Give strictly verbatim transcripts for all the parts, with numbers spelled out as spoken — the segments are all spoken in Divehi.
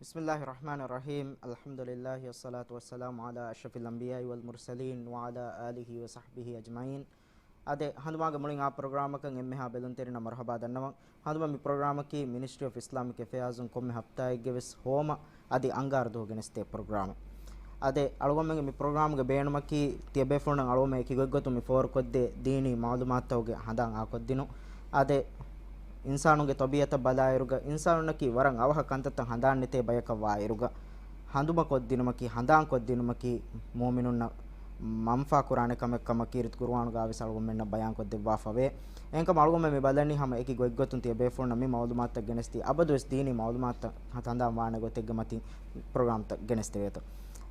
بسم الله الرحمن الرحيم. الحمد لله والصلاة والسلام على أشرف الأنبياء والمرسلين وعلى آله وصحبه أجمعين. އާދެ، ހަނދުމާގެ މުޅިން އާ ޕްރޮގްރާމަކަށް އެންމެހާ ބެލުންތެރިންނަށް މަރުޙަބާ ދަންނަވަން. ހަނދުމަ މި ޕްރޮގްރާމަކީ މިނިސްޓްރީ އޮފް އިސްލާމިކް އެފެއާޒުން ކޮންމެ ހަފްތާއެއްގެ ވެސް ހޯމަ އަދި އަންގާރަ ދުވަހު ގެނެސްދޭ ޕްރޮގްރާމެއް. އާދެ، އަޅުގަނޑުމެންގެ މި ޕްރޮގްރާމްގެ ބޭނުމަކީ، ތިޔަބޭފުޅުންނަށް އަޅުގަނޑުމެން އެކި ގޮތްގޮތުން މި ފޯރުކޮށްދޭ ދީނީ މަޢުލޫމާތުތަކުގެ ހަނދާން އާކޮށްދިނުން. އާދެ، އިންސާނުންގެ ތަބީޢަތަށް ބަލާއިރުގަ، އިންސާނުންނަކީ ވަރަށް އަވަހަށް ކަންތައްތައް ހަނދާން ނެތޭ ބަޔަކަށް ވާއިރުގަ، ހަނދުމަކޮށްދިނުމަކީ، ހަނދާންކޮށްދިނުމަކީ، މުއުމިނުންނަށް މަންފާ ކުރާނެ ކަމެއް ކަމަށް ކީރިތި ޤުރުއާނުގަ ވެސް އަޅުގަނޑުމެންނަށް ބަޔާންކޮށްދެއްވާފަވޭ. އެހެންކަމުން އަޅުގަނޑުމެން މި ބަލަނީ ހަމަ އެކި ގޮތްގޮތުން ތިޔަބޭފުޅުންނަށް މި މަޢުލޫމާތުތައް ގެނެސްދީ، އަބަދުވެސް ދީނީ މަޢުލޫމާތުތައް ހަނދާން ވާނެ ގޮތެއްގެ މަތިން ޕްރޮގްރާމްތައް ގެނެސްދެވޭތޯ.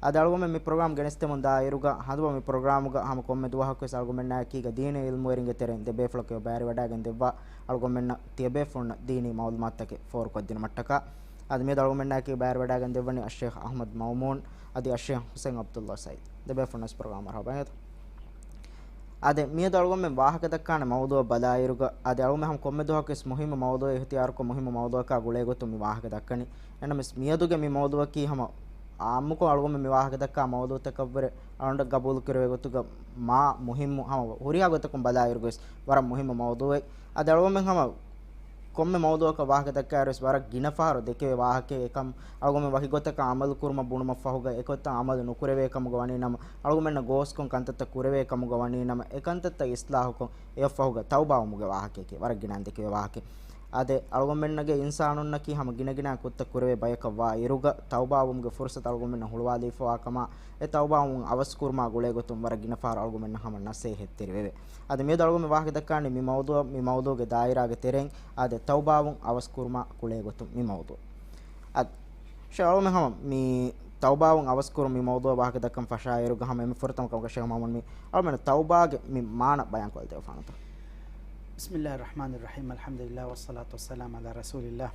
އަދި އަޅުގަނޑުމެން މި ޕްރޮގްރާމް ގެނެސްދެމުން ދާއިރުގަ، ހަނދުމަ މި ޕްރޮގްރާމުގަ ހަމަ ކޮންމެ ދުވަހަކުވެސް އަޅުގަނޑުމެންނާއެކީގަ ދީނީ ޢިލްމުވެރިންގެ ތެރެއިން ދެ ބޭފުޅަކު ބައިވެރިވަޑައިގެން ދެއްވާ، އަޅުގަނޑުމެންނަށް ތިޔަބޭފުޅުންނަށް ދީނީ މަޢުލޫމާތުތަކެއް ފޯރުކޮށްދިނުމަށްޓަކާ. އަދި މިއަދު އަޅުގަނޑުމެންނާއެކީ ބައިވެރިވަޑައިގެން ދެއްވަނީ އައްޝޭޚް އަޙްމަދު މައުމޫން އަދި އައްޝޭޚް ޙުސައިން ޢަބްދުﷲ ސަޢީދު. ދެ ބޭފުޅުންނަށް ޕްރޮގްރާމަށް މަރުޙަބާ އެނގޭތޯ. އާދެ، މިއަދު އަޅުގަނޑުމެން ވާހަކަ ދައްކާނެ މައުޟޫޢަށް ބަލާއިރުގަ، އާދެ، އަޅުގަނޑުމެން ހަމަ ކޮންމެ ދުވަހަކުވެސް މުހިއްމު މައުޟޫޢެއް އިހްތިޔާރުކޮށް، މުހިއްމު މައުޟޫޢަކާ ގުޅޭ ގޮތުން މި ވާހަކަ ދައްކަނީ. އެހެންނަމަވެސް، މިއަދުގެ މި މައުޟޫޢަކީ ހަމަ އާއްމުކޮށް އަޅުގަނޑުމެން މި ވާހަކަ ދައްކާ މައުޟޫޢުތަކަށްވުރެ އަޅުގަނޑަށް ގަބޫލުކުރެވޭ ގޮތުގަ މާ މުހިއްމު، ހަމަ ހުރިހާ ގޮތަކުން ބަލާއިރުގަވެސް ވަރަށް މުހިއްމު މައުޟޫޢެއް. އަދި އަޅުގަނޑުމެން ހަމަ ކޮންމެ މައުޟޫޢަކަށް ވާހަކަ ދައްކާއިރުވެސް ވަރަށް ގިނަ ފަހަރު ދެކެވޭ ވާހަކައެއް އެކަމް، އަޅުގަނޑުމެން ވަކި ގޮތަކަށް ޢަމަލު ކުރުމަށް ބުނުމަށްފަހުގަ އެގޮތަށް ޢަމަލު ނުކުރެވޭ ކަމުގަ ވަނީ ނަމަ، އަޅުގަނޑުމެންނަށް ގޯސްކޮށް ކަންތައްތައް ކުރެވޭ ކަމުގަ ވަނީ ނަމަ، އެ ކަންތައްތައް އިޞްލާޙުކޮށް، އެއަށްފަހުގަ ތައުބާވުމުގެ ވާހަކައެކޭ، ވަރަށް ގިނަ ދެކެވޭ ވާހަކައެއް. އާދެ، އަޅުގަނޑުމެންނަށް އިންސާނުންނަކީ ހަމަ ގިނަގިނަ ކުށްތައް ކުރެވޭ ބަޔަކަށް ވާ އިރުގަ، ތައުބާވުމުގެ ފުރުޞަތު އަޅުގަނޑުމެންނަށް ހުޅުވާލެވިފަވާ ކަމަށް، އެ ތައުބާވުން އަވަސް ކުރުމާ ގުޅޭ ގޮތުން ވަރަށް ގިނަ ފަހަރު އަޅުގަނޑުމެންނަށް ހަމަ ނަޞޭޙަތްތެރިވެވޭ. އަދި މިއަދު އަޅުގަނޑުމެން ވާހަކަ ދައްކާނީ މި މައުޟޫޢަށް، މި މައުޟޫޢުގެ ދާއިރާގެ ތެރެއިން، އާދެ، ތައުބާވުން އަވަސް ކުރުމާ ގުޅޭ ގޮތުން މި މައުޟޫޢު. އަދި، ޝޭޚް އަޅުގަނޑުމެން ހަމަ މި ތައުބާވުން އަވަސް ކުރުން މި މައުޟޫޢަށް ވާހަކަ ދައްކަން ފަށާއިރުގަ ހަމަ އެންމެ ފުރަތަމަ ކަމަކަށް ޝޭޚް މައުމޫން މި އަޅުގަނޑުމެން ތައުބާގެ މި މާނަ ބަޔާން ކޮށްދެވިފާނަތޯ. بسم الله الرحمن الرحيم. الحمد لله والصلاة والسلام على رسول الله.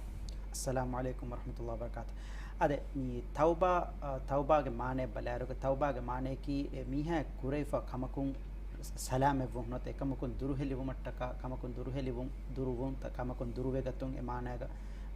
السلام عليكم ورحمة الله وبركاته. އާދެ، މި ތައުބާ، އަ، ތައުބާގެ މާނައަށް ބަލާއިރުގަ، ތައުބާގެ މާނަޔަކީ އެ މީހާ ކުރެވިފަ ކަމަކުން ސަލާމަތްވުން ނުވަތަ އެކަމަކުން ދުރުހެލިވުމަށްޓަކާ، ކަމަކުން ދުރުހެލިވުން، ދުރުވުން، ތަ-، ކަމަކުން ދުރުވެގަތުން އެ މާނައިގަ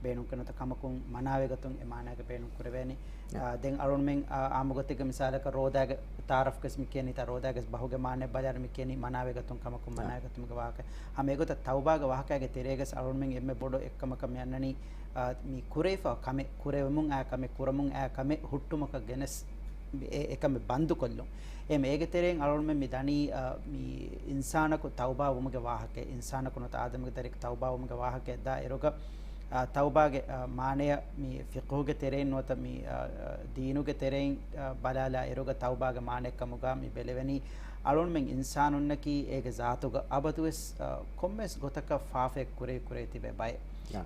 ބޭނުންކުރެ ނުވަތަ ކަމަކުން މަނާވެގަތުން އެ މާނައިގަ ބޭނުން ކުރެވޭނެ. އާ، ދެން އަޅުގަނޑުމެން، އާ، އާއްމުގޮތެއްގެ މިސާލަކަށް ރޯދާގެ ތާރަފްގެސް މި ކިޔަނީ، ތާ ރޯދާގެސް ބަހުގެ މާނައަށް ބަލާއިރު މި ކިޔަނީ މަނާވެގަތުން ކަމަކުން މަނާވެގަތުމުގެ ވާހަކަ. ހަމަ އެގޮތަށް ތައުބާގެ ވާހަކައިގެ ތެރޭގަސް އަޅުގަނޑުމެން އެންމެ ބޮޑު އެއްކަމަކަށް މި އަންނަނީ، އާ، މި ކުރެވިފަ ކަމެއް، ކުރެވެމުން އާ ކަމެއް، ކުރަމުން އާ ކަމެއް ހުއްޓުމަކަށް ގެނެސް އެ، އެކަމެއް ބަންދުކޮށްލުން. އެ، އޭގެ ތެރެއިން އަޅުގަނޑުމެން މި ދަނީ، އާ، މި އިންސާނަކު ތައުބާ ވުމުގެ ވާހަކަ، އިންސާނަކު ނުވަތަ އާދަމުގެ ދަރިކު ތައުބާ ވުމުގެ ވާހަކަ ދާއިރުގަ، އާ، ތައުބާގެ، އާ، މާނަޔަށް މި ފިޤުހުގެ ތެރެއިން ނުވަތަ މި، އާ، ދީނުގެ ތެރެއިން، އާ، ބަލާލާ އިރުގަ ތައުބާގެ މާނައެއް ކަމުގަ މި ބެލެވެނީ، އަޅުގަނޑުމެން އިންސާނުންނަކީ އޭގެ ޒާތުގަ އަބަދުވެސް، އާ، ކޮންމެސް ގޮތަކަށް ފާފައެއް ކުރެވި ކުރެވި ތިބޭ ބައެއް.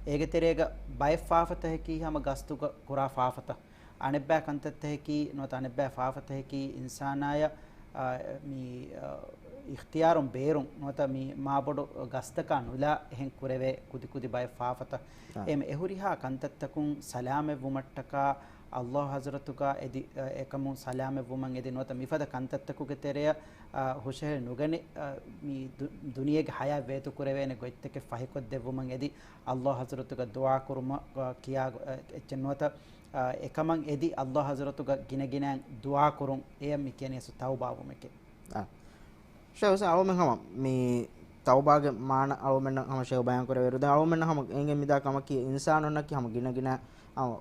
އޭގެ ތެރޭގަ ބައެއް ފާފަތަހަކީ ހަމަ ގަސްތުގަ ކުރާ ފާފަތައް. އަނެއްބައި ކަންތައްތަހަކީ ނުވަތަ އަނެއްބައި ފާފަތަހަކީ އިންސާނާޔަށް، އާ، މި، އާ، އިޚްތިޔާރުން ބޭރުން ނުވަތަ މި މާބޮޑު ގަސްތަކާ ނުލާ އެހެން ކުރެވޭ ކުދިކުދި ބައެއް ފާފަތައް. އާ. އެހެން އެހުރިހާ ކަންތައްތަކުން ސަލާމަތްވުމަށްޓަކާ ﷲ ޙަޟްރަތުގަ އެދި، އާ، އެކަމުން ސަލާމަތްވުމަށް އެދި ނުވަތަ މިފަދަ ކަންތައްތަކުގެ ތެރެއަށް، އާ، ހުށަހެޅި ނުގަނެ، އާ، މި ދު-، ދުނިޔޭގެ ޙަޔާތް ވޭތުކުރެވޭނެ ގޮތްތަކެއް ފަހިކޮށްދެއްވުމަށް އެދި، ﷲ ޙަޟްރަތުގަ ދުޢާ ކުރުމަށް، އާ، ކިޔާ، އާ، އެއްޗެއް ނުވަތަ، އާ، އެކަމަށް އެދި ﷲ ޙަޟްރަތުގަ ގިނަގިނައިން ދުޢާ ކުރުން އެޔަށް މި ކިޔަނީ އަސްލު ތައުބާ ވުމެކޭ. އާ. ޝޭޚް ހުސެން އަޅުމެން ހަމަ މި ތައުބާގެ މާނަ އަޅުމެންނަށް ހަމަ ޝޭޚް ބަޔާން ކުރެވޭރު. ދެން އަޅުމެންނަށް ހަމަ އެނގެން މިދާ ކަމަކީ އިންސާނުންނަކީ ހަމަ ގިނަގިނަ ހަމަ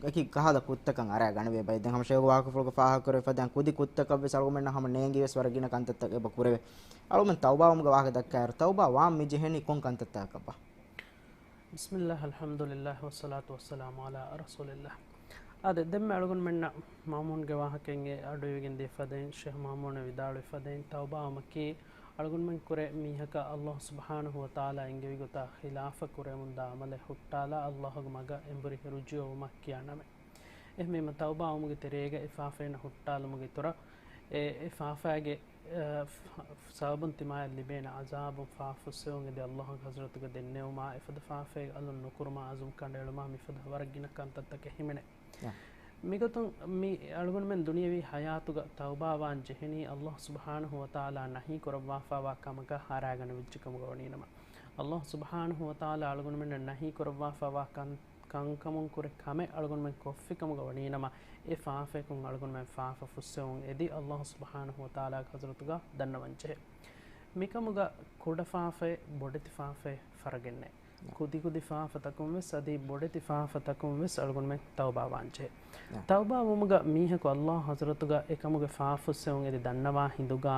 އެކި ކަހަލަ ކުށްތަކަށް އަރާ ގަނެވޭ ބައެއް. ދެން ހަމަ ޝޭޚް ވާހަކަފުޅުގަ ފާހަގަކުރެވިފަ ދެން ކުދި ކުށްތަކަށްވެސް އަޅުމެންނަށް ހަމަ ނޭނގިވެސް ވަރަށް ގިނަ ކަންތައްތައް އެބަ ކުރެވޭ. އަޅުމެން ތައުބާވުމުގެ ވާހަކަ ދައްކާއިރު ތައުބާ ވާން މި ޖެހެނީ ކޮން ކަންތައްތަކަކަށްބާ؟ بسم الله، الحمد لله، والصلاة والسلام على رسول الله. އާދެ، ދެންމެ އަޅުގަނޑުމެންނަށް މައުމޫންގެ ވާހަކައިން އެ އަޑުއިވިގެން ދީފަދައިން، ޝޭޚް މައުމޫން ވިދާޅުވިފަދައިން، ތައުބާވުމަކީ އަޅުގަނޑުމެން ކުރެ މީހަކަށް ﷲ ސުބްޙާނަހޫ ވަތަޢާލާ އެންގެވި ގޮތާ ޚިލާފަށް ކުރެވެމުންދާ ޢަމަލެއް ހުއްޓާލާ، ﷲގެ މަގަށް އެނބުރި ރުޖޫޢަވުމަށް ކިޔާ ނަމެއް. އެހެންވީމަ، ތައުބާވުމުގެ ތެރޭގަ އެ ފާފައިންނަށް ހުއްޓާލުމުގެ އިތުރަށް، އެ، އެ ފާފައިގެ އަ، ސަބަބުން ތިމާޔަށް ލިބޭނެ ޢަޒާބުން ފާފަ ފުއްސެވުން އެދި ﷲ ޙަޟްރަތުގަ ދެންނެވުމާ، އެފަދަ ފާފައެއް އަލުން ނުކުރުމާ ޢަޒުމް ކަނޑައެޅުމާ، މިފަދަ ވަރަށް ގިނަ ކަންތައްތަކެއް ހިމެނޭ. މިގޮތުން މި އަޅުގަނޑުމެން ދުނިޔަވީ ޙަޔާތުގަ ތައުބާވާން ޖެހެނީ ﷲ ސުބްޙާނަހޫ ވަތަޢާލާ ނަހީ ކުރައްވާފައިވާ ކަމަކަށް އަރާގަނެވިއްޖެ ކަމުގަ ވަނީނަމަ، ﷲ ސުބްޙާނަހޫ ވަތަޢާލާ އަޅުގަނޑުމެންނަށް ނަހީ ކުރައްވާފައިވާ ކަން ކަންކަމުން ކުރެ ކަމެއް އަޅުގަނޑުމެން ކޮށްފި ކަމުގަ ވަނީނަމަ، އެ ފާފަޔަކުން އަޅުގަނޑުމެން ފާފަ ފުއްސެވުން އެދި، އައްލާހު ސުބްޙާނަހު ވަތަޢާލާގެ ޙަޟްރަތުގަ ދަންނަވަންޖެހޭ. މިކަމުގަ ކުޑަ ފާފައެއް، ބޮޑެތި ފާފައެއް ފަރަގެއް ނެތް. ކުދިކުދި ފާފަތަކުން ވެސް އަދި ބޮޑެތި ފާފަތަކުން ވެސް އަޅުގަނޑުމެން ތައުބާވާންޖެހޭ. ތައުބާވުމުގަ މީހަކު އައްލާހު ޙަޟްރަތުގަ އެކަމުގެ ފާފަ ފުއްސެވުން އެދި ދަންނަވާ ހިނދުގަ،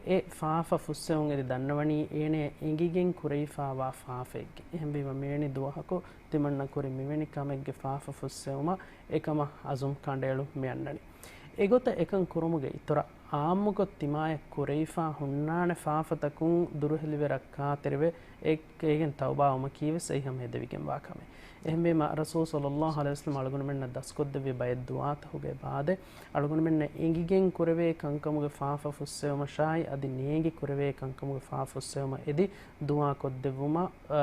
އެ ފާފަ ފުއްސެވުން އެދި ދަންނަވަނީ އޭނަޔަށް އެނގިގެން ކުރެވިފާވާ ފާފައެއްގެ. އެހެންވީމަ މިވެނި ދުވަހަކު ތިމަންނަ ކުރި މިވެނި ކަމެއްގެ ފާފަ ފުއްސެވުމަށް އެކަމަށް އަޒުމް ކަނޑައެޅުން މިއަންނަނީ. އެގޮތަށް އެކަން ކުރުމުގެ އިތުރަށް އާއްމުކޮށް ތިމާޔަށް ކުރެވިފާ ހުންނާނެ ފާފަތަކުން ދުރުހެލިވެރަށް ކާތެރިވެ، އެ އޭގެން ތައުބާވުމަކީވެސް އެއީ ހަމަ ހެދެވިގެންވާ ކަމެއް. އެހެންވީމަ، ރަސޫލު ޞައްލައްލާހު ޢަލައިހި ވަސައްލަމަ އަޅުގަނޑުމެންނަށް ދަސްކޮށްދެއްވި ބައެއް ދުޢާތަކުގެ ބާދެ، އަޅުގަނޑުމެންނަށް އެނގިގެން ކުރެވޭ ކަންކަމުގެ ފާފަ ފުއްސެވުމަށާއި، އަދި ނޭނގި ކުރެވޭ ކަންކަމުގެ ފާފަ ފުއްސެވުމަށް އެދި ދުޢާ ކޮށްދެއްވުމަށް، އާ،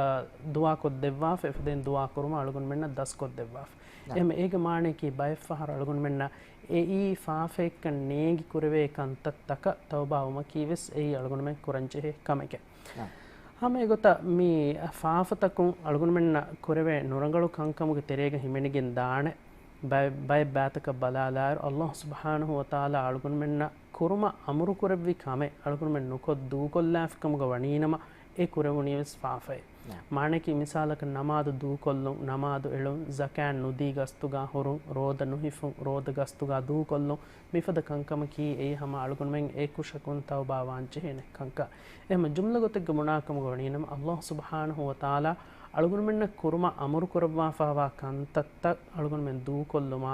ދުޢާ ކޮށްދެއްވާފަ، އެފަދައިން ދުޢާ ކުރުމަށް އަޅުގަނޑުމެންނަށް ދަސްކޮށްދެއްވާފަ. އެހެން އޭގެ މާނަޔަކީ ބައެއްފަހަރު އަޅުގަނޑުމެންނަށް އެއީ ފާފައެއްކަން ނޭނގި ކުރެވޭ ކަންތައްތަކަށް ތައުބާވުމަކީވެސް އެއީ އަޅުގަނޑުމެން ކުރަންޖެހޭ ކަމެކެއް. ހަމަ އެގޮތަށް މި ފާފަތަކުން އަޅުގަނޑުމެންނަށް ކުރެވޭ ނުރަނގަޅު ކަންކަމުގެ ތެރޭގަ ހިމެނިގެން ދާނެ. ބައެއް، ބައެއް ބާތަކަށް ބަލާލާއިރު، އައްލާހު ސުބްޙާނަހު ވަތަޢާލާ އަޅުގަނޑުމެންނަށް ކުރުމަށް އަމުރުކުރެއްވި ކަމެއް އަޅުގަނޑުމެން ނުކޮށް ދޫކޮށްލާފިކަމުގަ ވަނީނަމަ، އެ ކުރެވުނީވެސް ފާފައެއް. މާނައަކީ މިސާލަކަށް ނަމާދު ދޫކޮށްލުން، ނަމާދު އެޅުން، ޒަކާތް ނުދީ ގަސްތުގަ ހުރުން، ރޯދަ ނުހިފުން، ރޯދަ ގަސްތުގަ ދޫކޮށްލުން، މިފަދަ ކަންކަމަކީ އެއީ ހަމަ އަޅުގަނޑުމެން އެކުށަކުން ތައުބާވާން ޖެހޭނެ ކަންކަން. އެހެން ޖުމްލަ ގޮތެއްގަ ބުނާކަމުގަ ވަނީނަމަ، އައްލާހު ސުބްޙާނަހު ވަތަޢާލާ އަޅުގަނޑުމެންނަށް ކުރުމަށް އަމުރު ކުރައްވާފައިވާ ކަންތައްތައް އަޅުގަނޑުމެން ދޫކޮށްލުމާ،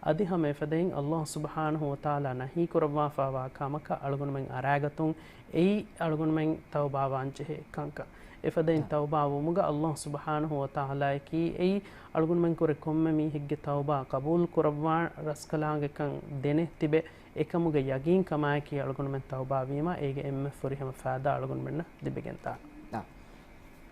އަދި ހަމަ އެފަދައިން އައްލާހު ސުބްޙާނަހު ވަތަޢާލާ ނަހީ ކުރައްވާފައިވާ ކަމަކަށް އަޅުގަނޑުމެން އަރާގަތުން އެއީ އަޅުގަނޑުމެން ތައުބާވާން ޖެހޭ ކަންކަން. އެފަދައިން ތައުބާވުމުގަ އައްލާހު ސުބްޙާނަހު ވަތަޢާލާއަކީ އެއީ އަޅުގަނޑުމެން ކުރެ ކޮންމެ މީހެއްގެ ތައުބާ ޤަބޫލު ކުރައްވާ ރަސްކަލާނގެކަން ދެނެ ތިބެ، އެކަމުގެ ޔަގީންކަމާއެކީ އަޅުގަނޑުމެން ތައުބާވީމަ، އޭގެ އެންމެ ފުރިހަމަ ފާއިދާ އަޅުގަނޑުމެންނަށް ލިބިގެންދާނެ.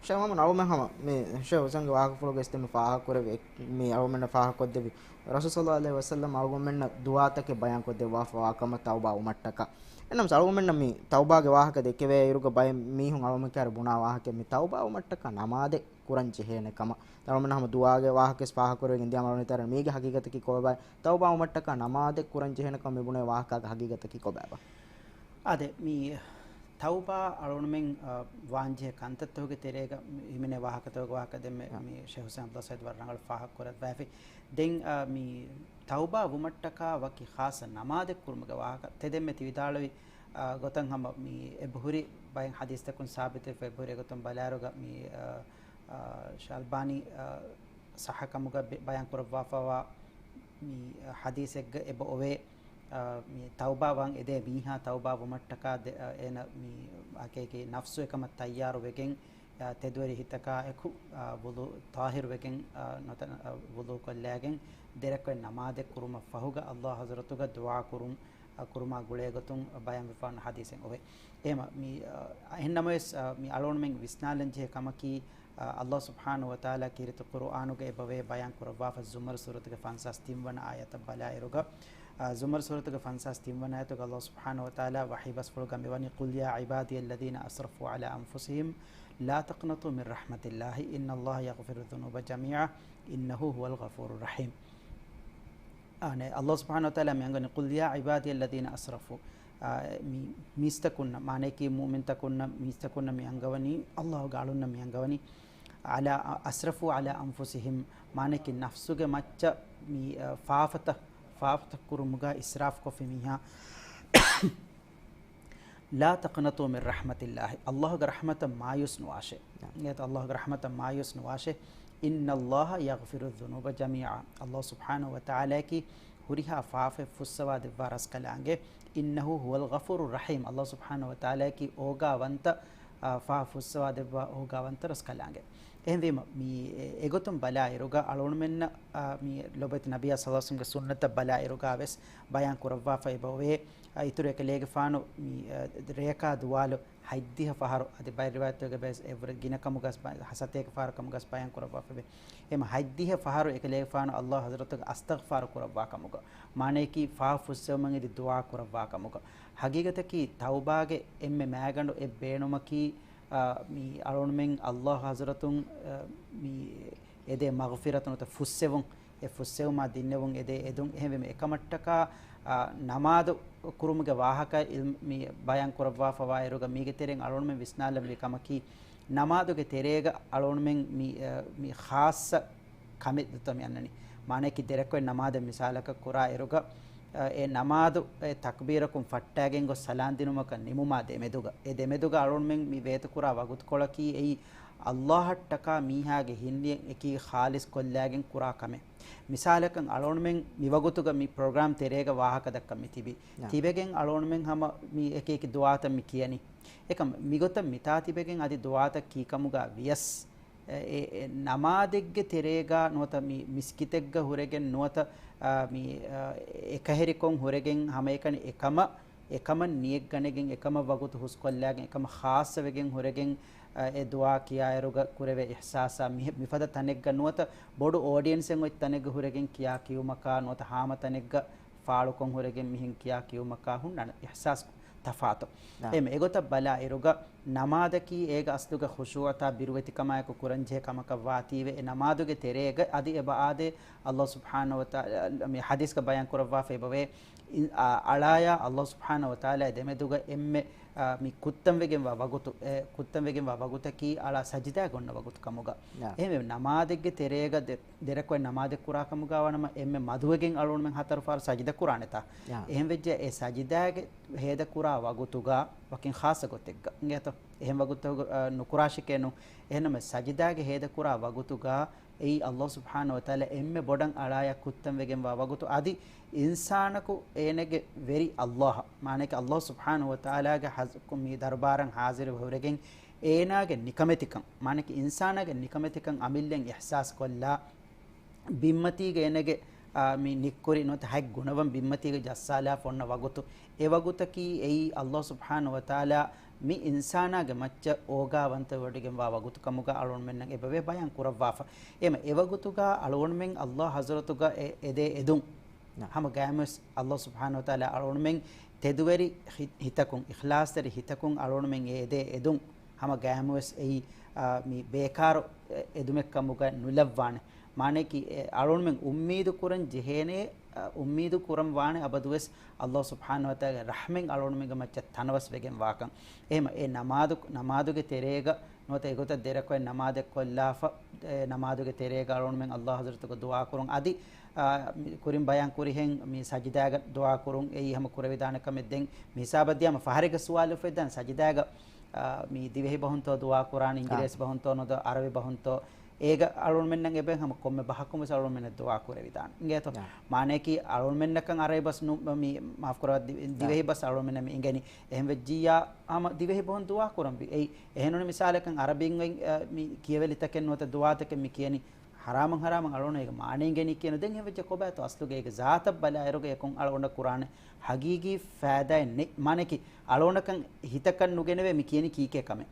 ޝޭޚް މުޙައްމަދު، އަޅުމެން ހަމަ މި ޝޭޚް ހުސެންގެ ވާހަކަފުޅުގެ އިސްތެ މި ފާހަގަކުރެއްވި، މި އަޅުމެންނަށް ފާހަގަކޮށްދެއްވި ރަސޫލު ޞައްލައްލާހު ޢަލައިހި ވަސައްލަމް އަޅުގަނޑުމެންނަށް ދުޢާތަކެއް ބަޔާންކޮށްދެއްވާފައިވާ ކަމަށް ތައުބާވުމަށްޓަކާ. އެނަމަސް އަޅުގަނޑުމެންނަށް މި ތައުބާގެ ވާހަކަ ދެކެވޭ އިރުގަ ބައެއް މީހުން އަޅުގަނޑުމެން ކައިރި ބުނާ ވާހަކައެއް މި ތައުބާވުމަށްޓަކާ ނަމާދެއް ކުރަން ޖެހޭނެ ކަމަށް. އަޅުގަނޑުމެން ހަމަ ދުޢާގެ ވާހަކަވެސް ފާހަގަކުރެވިގެން ދިޔަ އަޅުގަނޑުމެން މީގެ ހަގީގަތަކީ ކޮބާ؟ ތައުބާވުމަށްޓަކާ ނަމާދެއް ކުރަން ޖެހޭނެ ކަމަށް މި ބުނެވޭ ވާހަކާގެ ހަގީގަތަކީ ކޮބާބާ؟ އާދެ، މި ތައުބާ އަޅުގަނޑުމެން، އަ، ވާންޖެހޭ ކަންތައްތަކުގެ ތެރޭގަ މި ހިމެނޭ ވާހަކަތަކުގެ ވާހަކަ ދެންމެ މި ޝޭޚް ހުސެން ޢަބްދުﷲ ސަޢީދު ވަރަށް ރަނގަޅަށް ފާހަގަކުރައްވައިފި. ދެން، އަ، މި ތައުބާ ވުމަށްޓަކާ ވަކި ޚާއްޞަ ނަމާދެއް ކުރުމުގެ ވާހަކަ ތެދެންމެ ތި ވިދާޅުވި، އަ، ގޮތަށް ހަމަ މި އެބަހުރި ބައެއް ޙަދީޘްތަކުން ސާބިތުވެފަ އެބަހުރި އެގޮތުން ބަލާއިރުގަ މި، އަ، އަ، ޝައުލްބާނީ، އަ، ޞައްޙަކަމުގަ ބެ-، ބަޔާން ކުރައްވާފައިވާ މި ޙަދީޘެއްގަ އެބަ އޮވޭ، އަ، މި ތައުބާ ވާން އެދޭ މީހާ ތައުބާ ވުމަށްޓަކާ ދެ-، އަ، އޭނަ މި ހަޤީޤީ ނަފްސު އެކަމަށް ތައްޔާރު ވެގެން، އަ، ތެދުވެރި ހިތަކާ އެކު، އަ، ވުޟޫ ޠާހިރު ވެގެން، އަ، ނުތަ-، އަ، ވުޟޫ ކޮށްލައިގެން ދެރަކޮށް ނަމާދެއް ކުރުމަށް ފަހުގަ އައްލާހު ޙަޟްރަތުގަ ދުޢާ ކުރުން، އަ، ކުރުމާ ގުޅޭ ގޮތުން ބަޔާންވެފާނު ޙަދީޘެއް އޮވޭ. އެހެމަ މި، އަ، އެހެން ނަމަވެސް، އަ، މި އަޅުގަނޑުމެން ވިސްނާލަން ޖެހޭ ކަމަކީ، އަ، އައްލާހު ސުބްޙާނަހު ވަތަޢާލާ ކީރިތި ޤުރުއާނުގަ އެބަވޭ ބަޔާން ކުރައްވާފަ ޒުމަރު ސޫރަތުގެ ފަންސާސް ތިން ވަނަ އާޔަތަށް ބަލާއިރުގަ، އަ، ޒުމަރު ސޫރަތުގެ ފަންސާސް ތިން ވަނަ އާޔަތުގަ އައްލާހު ސުބްޙާނަހު ވަތަޢާލާ ވަޙީ ބަސްފުޅުގަ މިވަނީ، قل يا عبادي الذين أسرفوا على أنفسهم لا تقنطوا من رحمة الله إن الله يغفر الذنوب جميعا إنه هو الغفور الرحيم. އާނެ، އައްލާހު ސުބްޙާނަހު ވަތަޢާލާ މި އަންގަނީ، قل يا عبادي الذين أسرفوا. އާ، މި، މީސްތަކުންނަށް، މާނައަކީ މުއުމިންތަކުންނަށް، މީސްތަކުންނަށް މި އަންގަވަނީ، އައްލާހުގެ އަޅުންނަށް މި އަންގަވަނީ، على، أسرفوا على أنفسهم، މާނައަކީ ނަފްސުގެ މައްޗަށް މި، އާ، ފާފަތައް، ފާފަތައް ކުރުމުގަ އިސްރާފް ކޮށްފި މީހާ. لا تقنطوا من رحمة الله، އައްލާހުގެ ރަޙްމަތަށް މާޔޫސް ނުވާށޭ. ނާމް. އެ އައްލާހުގެ ރަޙްމަތަށް މާޔޫސް ނުވާށޭ. إن الله يغفر الذنوب جميعا، އައްލާހު ސުބްޙާނަހު ވަތަޢާލާއަކީ ހުރިހާ ފާފައެއް ފުއްސަވާ ދެއްވާ ރަސްކަލާނގެ. إنه هو الغفور الرحيم، އައްލާހު ސުބްޙާނަހު ވަތަޢާލާއަކީ އޯގާވަންތަ، އާ، ފާފަ ފުއްސަވާ ދެއްވާ އޯގާވަންތަ ރަސްކަލާނގެ. އެހެންވީމަ، މި އެ-، އެގޮތުން ބަލާއިރުގަ އަޅުގަނޑުމެންނަށް، އާ، މި ލޮބުވެތި ނަބިއްޔާ ޞައްލަﷲު ޢަލައިހި ވަސައްލަމްގެ ސުންނަތަށް ބަލާއިރުގަ ވެސް ބަޔާން ކުރައްވާފަ އެބަ އޮވޭ. އަ، އިތުރު އެކަލޭގެފާނު މި، އަ، ރެޔަކާ ދުވާލު ހަތްދިހަ ފަހަރު، އަދި ބައެއް ރިވާޔަތުގަ ބޭސް އެއްވަރު ގިނަ ކަމުގަސް ބަ-، ހަ-، ސަތޭކަ ފަހަރު ކަމުގަސް ބަޔާން ކުރައްވާފައެވެ. އެމަ ހަތްދިހަ ފަހަރު އެކަލޭގެފާނު އައްލާހު ޙަޟްރަތުގަ އަސްތަޣްފާރު ކުރައްވާ ކަމުގަ، މާނަޔަކީ ފާފަ ފުއްސެވުމަށް އެދި ދުޢާ ކުރައްވާ ކަމުގަ. ހަގީގަތަކީ ތައުބާގެ އެންމެ މައިގަނޑު އެއް ބޭނުމަކީ، އަ، މި އަޅުގަނޑުމެން އައްލާހު ޙަޟްރަތުން، އަ، މި އެދޭ މަޣްފިރަތު ނުވަތަ ފުއްސެވުން، އެ ފުއްސެވުމާ ދިންނެވުން އެދޭ އެދުން. އެހެންވެ، އެކަމަށްޓަކާ، އާ، ނަމާދު ކުރުމުގެ ވާހަކަ އިލް-، މި ބަޔާން ކުރައްވާފަވާ އިރުގަ މީގެ ތެރެއިން އަޅުގަނޑުމެން ވިސްނާލަންވީ ކަމަކީ، ނަމާދުގެ ތެރޭގަ އަޅުގަނޑުމެން މި، އަ، މި ޚާއްޞަ ކަމެއް ދަތު މި އަންނަނީ. މާނައަކީ ދެރަކުވެ ނަމާދެއް މިސާލަކަށް ކުރާ އިރުގަ، އަ، އެ ނަމާދު އެ ތަކްބީރަކުން ފައްޓާގެން ގޮސް ސަލާން ދިނުމަކަށް ނިމުމާ ދެމެދުގަ، އެ ދެމެދުގަ އަޅުގަނޑުމެން މި ވޭތުކުރާ ވަގުތުކޮޅަކީ އެއީ ﷲ އަށްޓަކާ މީހާގެ ހިންނިޔަތް އެކީ ޚާލިޞް ކޮށްލާގެން ކުރާ ކަމެއް. މިސާލަކަށް އަޅުގަނޑުމެން މިވަގުތުގަ މި ޕްރޮގްރާމް ތެރޭގަ ވާހަކަ ދައްކަން މި ތިބީ. ތިބެގެން އަޅުގަނޑުމެން ހަމަ މި އެކި އެކި ދުޢާތައް މި ކިޔަނީ. އެކަމް މިގޮތަށް މިތާ ތިބެގެން އަދި ދުޢާތައް ކީކަމުގަ ވިޔަސް، އެ، އެ، އެ ނަމާދެއްގެ ތެރޭގަ ނުވަތަ މި މިސްކިތެއްގަ ހުރެގެން ނުވަތަ، އާ، މި، އާ، އެކަހެރިކޮށް ހުރެގެން ހަމައެކަނި އެކަމަށް، އެކަމަށް ނިޔަތް ގަނެގެން، އެކަމަށް ވަގުތު ހުސްކޮށްލާގެން، އެކަމަށް ޚާއްޞަވެގެން ހުރެގެން، އެ ދުޢާ ކިޔާއިރުގަ ކުރެވޭ އިޙްސާސާ މި، މިފަދަ ތަނެއްގަ ނުވަތަ ބޮޑު އޯޑިއެންސެއް އޮތް ތަނެއްގަ ހުރެގެން ކިޔާ ކިޔުމަކާ ނުވަތަ ހާމަ ތަނެއްގަ ފާޅުކޮށް ހުރެގެން މިހެން ކިޔާ ކިޔުމަކާ ހުންނަ އިޙްސާސް ތަފާތު. އާ. އެމެ އެގޮތަށް ބަލާ އިރުގަ ނަމާދަކީ އޭގަ އަސްލުގަ ޚުޝޫޢަތާ ބިރުވެތިކަމާއެކު ކުރަންޖެހޭ ކަމަކަށް ވާތީވެ، އެ ނަމާދުގެ ތެރޭގަ އަދި އެބަ އާދޭ، ﷲ ސުބްޙާނަހޫ ވަތަޢާލާ މި ޙަދީޘްގަ ބަޔާން ކުރައްވާފަ އެބަވޭ، އިން-، އާ، އަޅާޔާ ﷲ ސުބްޙާނަހޫ ވަތަޢާލާ ދެމެދުގަ އެންމެ، އާ، މި ކުއްތަންވެގެންވާ ވަގުތު، އެ ކުއްތަންވެގެންވާ ވަގުތަކީ އަޅާ ސަޖިދާގަ އޮންނަ ވަގުތު ކަމުގަ. އެހެންވެ، ނަމާދެއްގެ ތެރޭގަ ދެ-، ދެރަކުވެ ނަމާދެއް ކުރާ ކަމުގަ ވާނަމަ އެންމެ މަދުވެގެން އަޅުގަނޑުމެން ހަތަރު ފަހަރު ސަޖިދަ ކުރާނެތާ. އެހެންވެއްޖެ އެ ސަޖިދާގެ ހޭދަ ކުރާ ވަގުތުގަ ވަކިން ޚާއްޞަ ގޮތެއްގަ އިނގޭތޯ؟ އެހެން ވަގުތު، އަ، ނުކުރާށެކޭ ނޫން. އެހެންނަމަ ސަޖިދާގެ ހޭދަ ކުރާ ވަގުތުގަ އެއީ ﷲ ސުބްޙާނަހޫ ވަތަޢާލާ އެންމެ ބޮޑަށް އަޅާޔާ ކުއްތަންވެގެންވާ ވަގުތު. އަދި އިންސާނަކު އޭނަގެ ވެރި ﷲ، މާނައަކީ ﷲ ސުބްޙާނަހޫ ވަތަޢާލާގެ ޙަޟް-، މި ދަރުބާރަށް ޙާޟިރުވެ ހުރެގެން އޭނާގެ ނިކަމެތިކަން، މާނައަކީ އިންސާނާގެ ނިކަމެތިކަން އަމިއްލައިން އިޙްސާސް ކޮށްލާ، ބިންމަތީގަ އޭނަގެ، އާ، މި ނިއްކުރި ނުވަތަ ހަތް ގުނަވަން ބިންމަތީގަ ޖައްސާލާފަ އޮންނަ ވަގުތު، އެ ވަގުތަކީ އެއީ ﷲ ސުބްޙާނަހޫ ވަތަޢާލާ މި އިންސާނާގެ މައްޗަށް އޯގާވަންތަވެވޮޑިގެންވާ ވަގުތު ކަމުގަ އަޅުގަނޑުމެންނަށް އެބަވޭ ބަޔާން ކުރައްވާފަ. އެމަ އެ ވަގުތުގަ އަޅުގަނޑުމެން ﷲ ޙަޟްރަތުގަ އެ، އެދޭ އެދުން. ހަމަ ގައިމުވެސް ﷲ ސުބްޙާނަހޫ ވަތަޢާލާ އަޅުގަނޑުމެން ތެދުވެރި ހި-، ހިތަކުން، އިޚްލާޞްތެރި ހިތަކުން އަޅުގަނޑުމެން އެ އެދޭ އެދުން ހަމަ ގައިމުވެސް އެއީ، އާ، މި ބޭކާރު އެ-، އެދުމެއްކަމުގަ ނުލައްވާނެ. މާނައަކީ، އެ އަޅުގަނޑުމެން އުއްމީދު ކުރަން ޖެހޭނެ، އަ، އުއްމީދު ކުރަން ވާނެ އަބަދުވެސް ﷲ ސުބްޙާނަހޫ ވަތަޢާލާގެ ރަޙްމަތް އަޅުގަނޑުމެންގެ މައްޗަށް ތަނަވަސް ވެގެން ވާކަން. އެހެމަ އެ ނަމާދު، ނަމާދުގެ ތެރޭގަ ނުވަތަ އެގޮތަށް ދެރަކުވެ ނަމާދެއް ކޮށްލާފަ، އެ ނަމާދުގެ ތެރޭގަ އަޅުގަނޑުމެން ﷲ ޙަޟްރަތުގަ ދުޢާ ކުރުން. އަދި، އާ، މި ކުރިން ބަޔާން ކުރިހެން މި ސަޖިދާގަ ދުޢާ ކުރުން އެއީ ހަމަ ކުރެވިދާނެ ކަމެއް. ދެން މި ހިސާބަށް ދިޔާމަ ފަހަރެއްގަ ސުވާލު އުފެދާނެ ސަޖިދާގަ، އާ، މި ދިވެހި ބަހުންތޯ ދުޢާ ކުރާނީ، އާ، އިނގިރޭސި ބަހުންތޯ ނުވަތަ ޢަރަބި ބަހުންތޯ؟ އޭގަ އަޅުގަނޑުމެންނަށް އެބަ ހަމަ ކޮންމެ ބަހަކުން ވެސް އަޅުގަނޑުމެންނަށް ދުޢާ ކުރެވިދާނެ. އިނގޭތޯ؟ އާ. މާނައަކީ އަޅުގަނޑުމެންނަކަށް ޢަރަބި ބަސް ނު-، މި މާފު ކުރައްވާ ދި-، އާ، ދިވެހި ބަސް އަޅުގަނޑުމެންނަށް މި އިނގެނީ. އެހެން ވެއްޖިއްޔާ ހަމަ ދިވެހި ބަހުން ދުޢާ ކުރަން ވީ. އެއީ، އެހެންނޫނީ މިސާލަކަށް ޢަރަބިން އޮތް، އަ، މި ކިޔަވެލިތަކެއް ނުވަތަ ދުޢާތަކެއް މި ކިޔަނީ ޙަރާމަށް ޙަރާމަށް އަޅުގަނޑު އޭގެ މާނަ އިނގެނީ ކިޔަނު. ދެން އެހެން ވެއްޖެ ކޮބާތޯ އަސްލުގަ އޭގެ ޒާތަށް ބަލާއިރުގަ އެކަން އަޅުގަނޑަށް ކުރާނެ ހަގީގީ ފައިދާއެއް ނެތް. މާނައަކީ އަޅުގަނޑަކަށް ހިތަކަށް ނުގެނެވޭ މި ކިޔަނީ ކީކޭ ކަމެއް.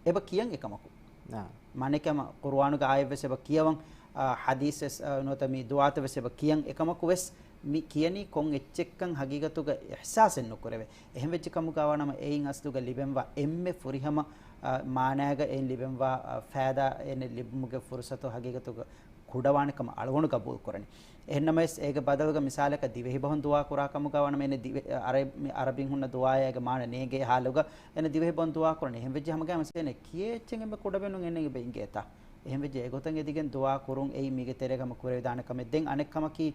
އެބަ ކިޔަން އެކަމަކު. އާ. މާނައަކީ ހަމަ ޤުރުއާނުގެ އާޔަތްވެސް އެބަ ކިޔަވަން، އާ، ޙަދީޘްވެސް، އާ، ނުވަތަ މި ދުޢާތައް ވެސް އެބަ ކިޔަން އެކަމަކު ވެސް މި ކިޔަނީ ކޮން އެއްޗެއްކަން ހަގީގަތުގަ އިޙްސާސެއް ނުކުރެވޭ. އެހެން ވެއްޖެ ކަމުގަ ވާނަމަ އެއިން އަސްލުގަ ލިބެންވާ އެންމެ ފުރިހަމަ، އާ، މާނައިގަ އެއިން ލިބެންވާ، އާ، ފައިދާ އެން ލިބުމުގެ ފުރުޞަތު ހަގީގަތުގަ ކުޑަވާނެ ކަމަށް އަޅުގަނޑު ގަބޫލު ކުރަނީ. އެހެންނަމަވެސް އޭގެ ބަދަލުގަ މިސާލަކަށް ދިވެހި ބަހުން ދުޢާ ކުރާ ކަމުގަ ވާނަމަ އޭނަ ދިވެ-، އަރަ-، މި ޢަރަބިން ހުންނަ ދުޢާއާ އޭގެ މާނަ ނޭނގޭ ޙާލުގަ އޭނަ ދިވެހި ބަހުން ދުޢާ ކުރަނީ. އެހެން ވެއްޖެ ހަމަ ގައިމުވެސް އޭނަ ކިޔޭ އެއްޗެއް އެންމެ ކުޑަ ބޭނުން އޭނަ އެބަ އިނގޭތާ. އެހެން ވެއްޖެ އެގޮތަށް އެދިގެން ދުޢާ ކުރުން އެއީ މީގެ ތެރޭގަ ހަމަ ކުރެވިދާނެ ކަމެއް. ދެން އަނެއް ކަމަކީ،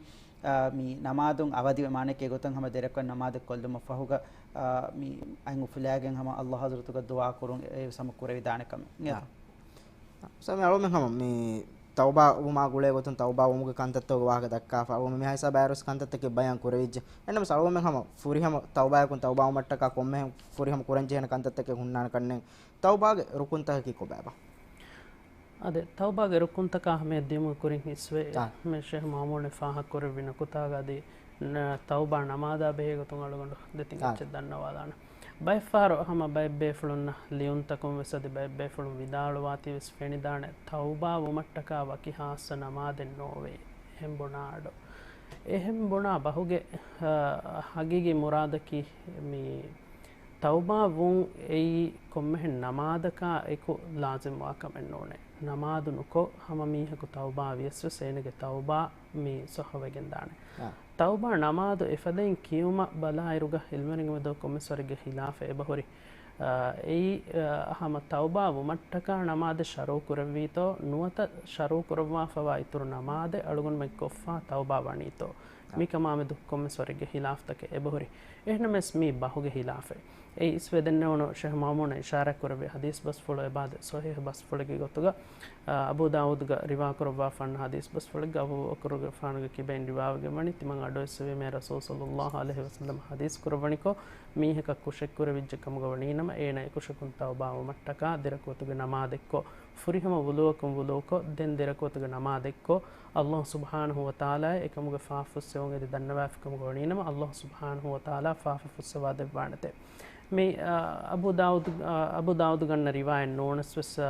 އާ، މި ނަމާދުން އަވަދިވެ މާނައަކީ އެގޮތަށް ހަމަ ދެރަކުވެ ނަމާދެއް ކޮށްލުމަށް ފަހުގަ، އާ، މި އަތް އުފުލާގެން ހަމަ ﷲ ޙަޟްރަތުގަ ދުޢާ ކުރުން އެ ހަމަ ކުރެވިދާނެ ކަމެއް. އާ. ސާމި، އަޅުގަނޑުމެން ހަމަ މި ތައުބާ ވުމާ ގުޅޭ ގޮތުން ތައުބާ ވުމުގެ ކަންތައްތަކުގެ ވާހަކަ ދައްކާފަ، އަޅުގަނޑު މިހާ ހިސާބަށް އައިރުވެސް ކަންތައްތަކެއް ބަޔާން ކުރެވިއްޖެ. އެހެންނަމަވެސް އަޅުގަނޑުމެން ހަމަ ފުރިހަމަ ތައުބާއަކުން ތައުބާ ވުމަށްޓަކާ ކޮންމެހެން ފުރިހަމަ ކުރަންޖެހޭނެ ކަންތައްތަކެއް ހުންނާނެ ކަންނޭނގެ. ތައުބާގެ ރުކުންތަކަކީ ކޮބާބާ؟ އާދެ، ތައުބާގެ ރުކުންތަކާ ހަމަޔަށް ދިޔުމުގެ ކުރިން އިސްވެ، އާ، މި ޝޭހް މާމޫނެ ފާހަގަކުރެއްވި ނުކުތާގަ އަދި ނަ-، ތައުބާ ނަމާދާ ބެހޭ ގޮތުން އަޅުގަނޑު ދެތިން އާ، އެއްޗެއް ދަންނަވާލާނަން. ބައެއްފަހަރު ހަމަ ބައެއް ބޭފުޅުންނަށް ލިޔުންތަކުން ވެސް އަދި ބައެއް ބޭފުޅުން ވިދާޅުވާތީ ވެސް ފެނިދާނެ، ތައުބާ ވުމަށްޓަކާ ވަކި ހާއްސަ ނަމާދެއް ނޯވޭ. އެހެން ބުނާ އަޑު. އެހެން ބުނާ ބަހުގެ، އަ، ހަގީގީ މުރާދަކީ މި ތައުބާ ވުން އެއީ ކޮންމެހެން ނަމާދަކާ އެކު ލާޒިމްވާ ކަމެއް ނޫނޭ. ނަމާދު ނުކޮށް ހަމަ މީހަކު ތައުބާ ވިޔަސް ވެސް އޭނަގެ ތައުބާ މި ސޮއްހަވެގެން ދާނެ. ތައުބާ ނަމާދު އެފަދައިން ކިޔުމަށް ބަލާއިރުގަ އިލްމުވެރިންގެ މެދު ކޮންމެސް ވަރެއްގެ ހިލާފެއް އެބަހުރި. އާ، އެއީ، އާ، ހަމަ ތައުބާ ވުމަށްޓަކާ ނަމާދެއް ޝަރުޢު ކުރެއްވީތޯ، ނުވަތަ ޝަރުޢު ކުރައްވާފަވާ އިތުރު ނަމާދެއް އަޅުގަނޑުމެން ކޮށްފާ ތައުބާ ވަނީތޯ؟ މިކަމާމެދު ކޮންމެސް ވަރެއްގެ ހިލާފްތަކެއް އެބަހުރި. އެހެންނަމެސް މީ ބަހުގެ ހިލާފެއް. އެ އިސްވެދެންނެވުނު ޝޭޚް މައުމޫނަށް އިޝާރާތް ކުރެއްވި ޙަދީޘް ބަސްފުޅު އެބާދެ ޞަޙީޙު ބަސްފުޅެއްގެ ގޮތުގަ، އާ، އަބޫ ދާވޫދުގަ ރިވާކުރައްވާފާން ޙަދީޘް ބަސްފުޅެއްގަ އަބޫބަކުރުގެފާނުގެ ކިބައިން ރިވާވެގެން ވަނީ، ތިމަން އަޑުއެއްސެވީމޭ ރަސޫލު ޞައްލައްލާހު ޢަލައިހި ވަސައްލަމަ ޙަދީޘް ކުރައްވަނިކޮށް، މީހަކަށް ކުށެއް ކުރެވިއްޖެ ކަމުގަ ވަނީނަމަ، އޭނަ އެކުށަކުން ތައުބާވުމަށްޓަކާ ދެރަކުޢަތުގެ ނަމާދެއްކޮށް، ފުރިހަމަ ވުޟޫއަކުން ވުޟޫކޮށް، ދެން ދެރަކުޢަތުގެ ނަމާދެއްކޮށް، ﷲ ސުބްޙާނަހޫ ވަތަޢާލާ އެކަމުގެ ފާފަ ފުއްސެވުން އެދި ދަންނަވާފި ކަމުގަ ވަނީނަމަ، ﷲ ސުބްޙާނަހޫ ވަތަޢާލާ ފާފަ ފުއްސަވާ ދެއްވާނެތެ. މި، އާ، އަބޫ ދާވޫދު، އާ، އަބޫ ދާވޫދު ގަންނަ ރިވާޔަތް ނޫނަސް ވެސް، އާ،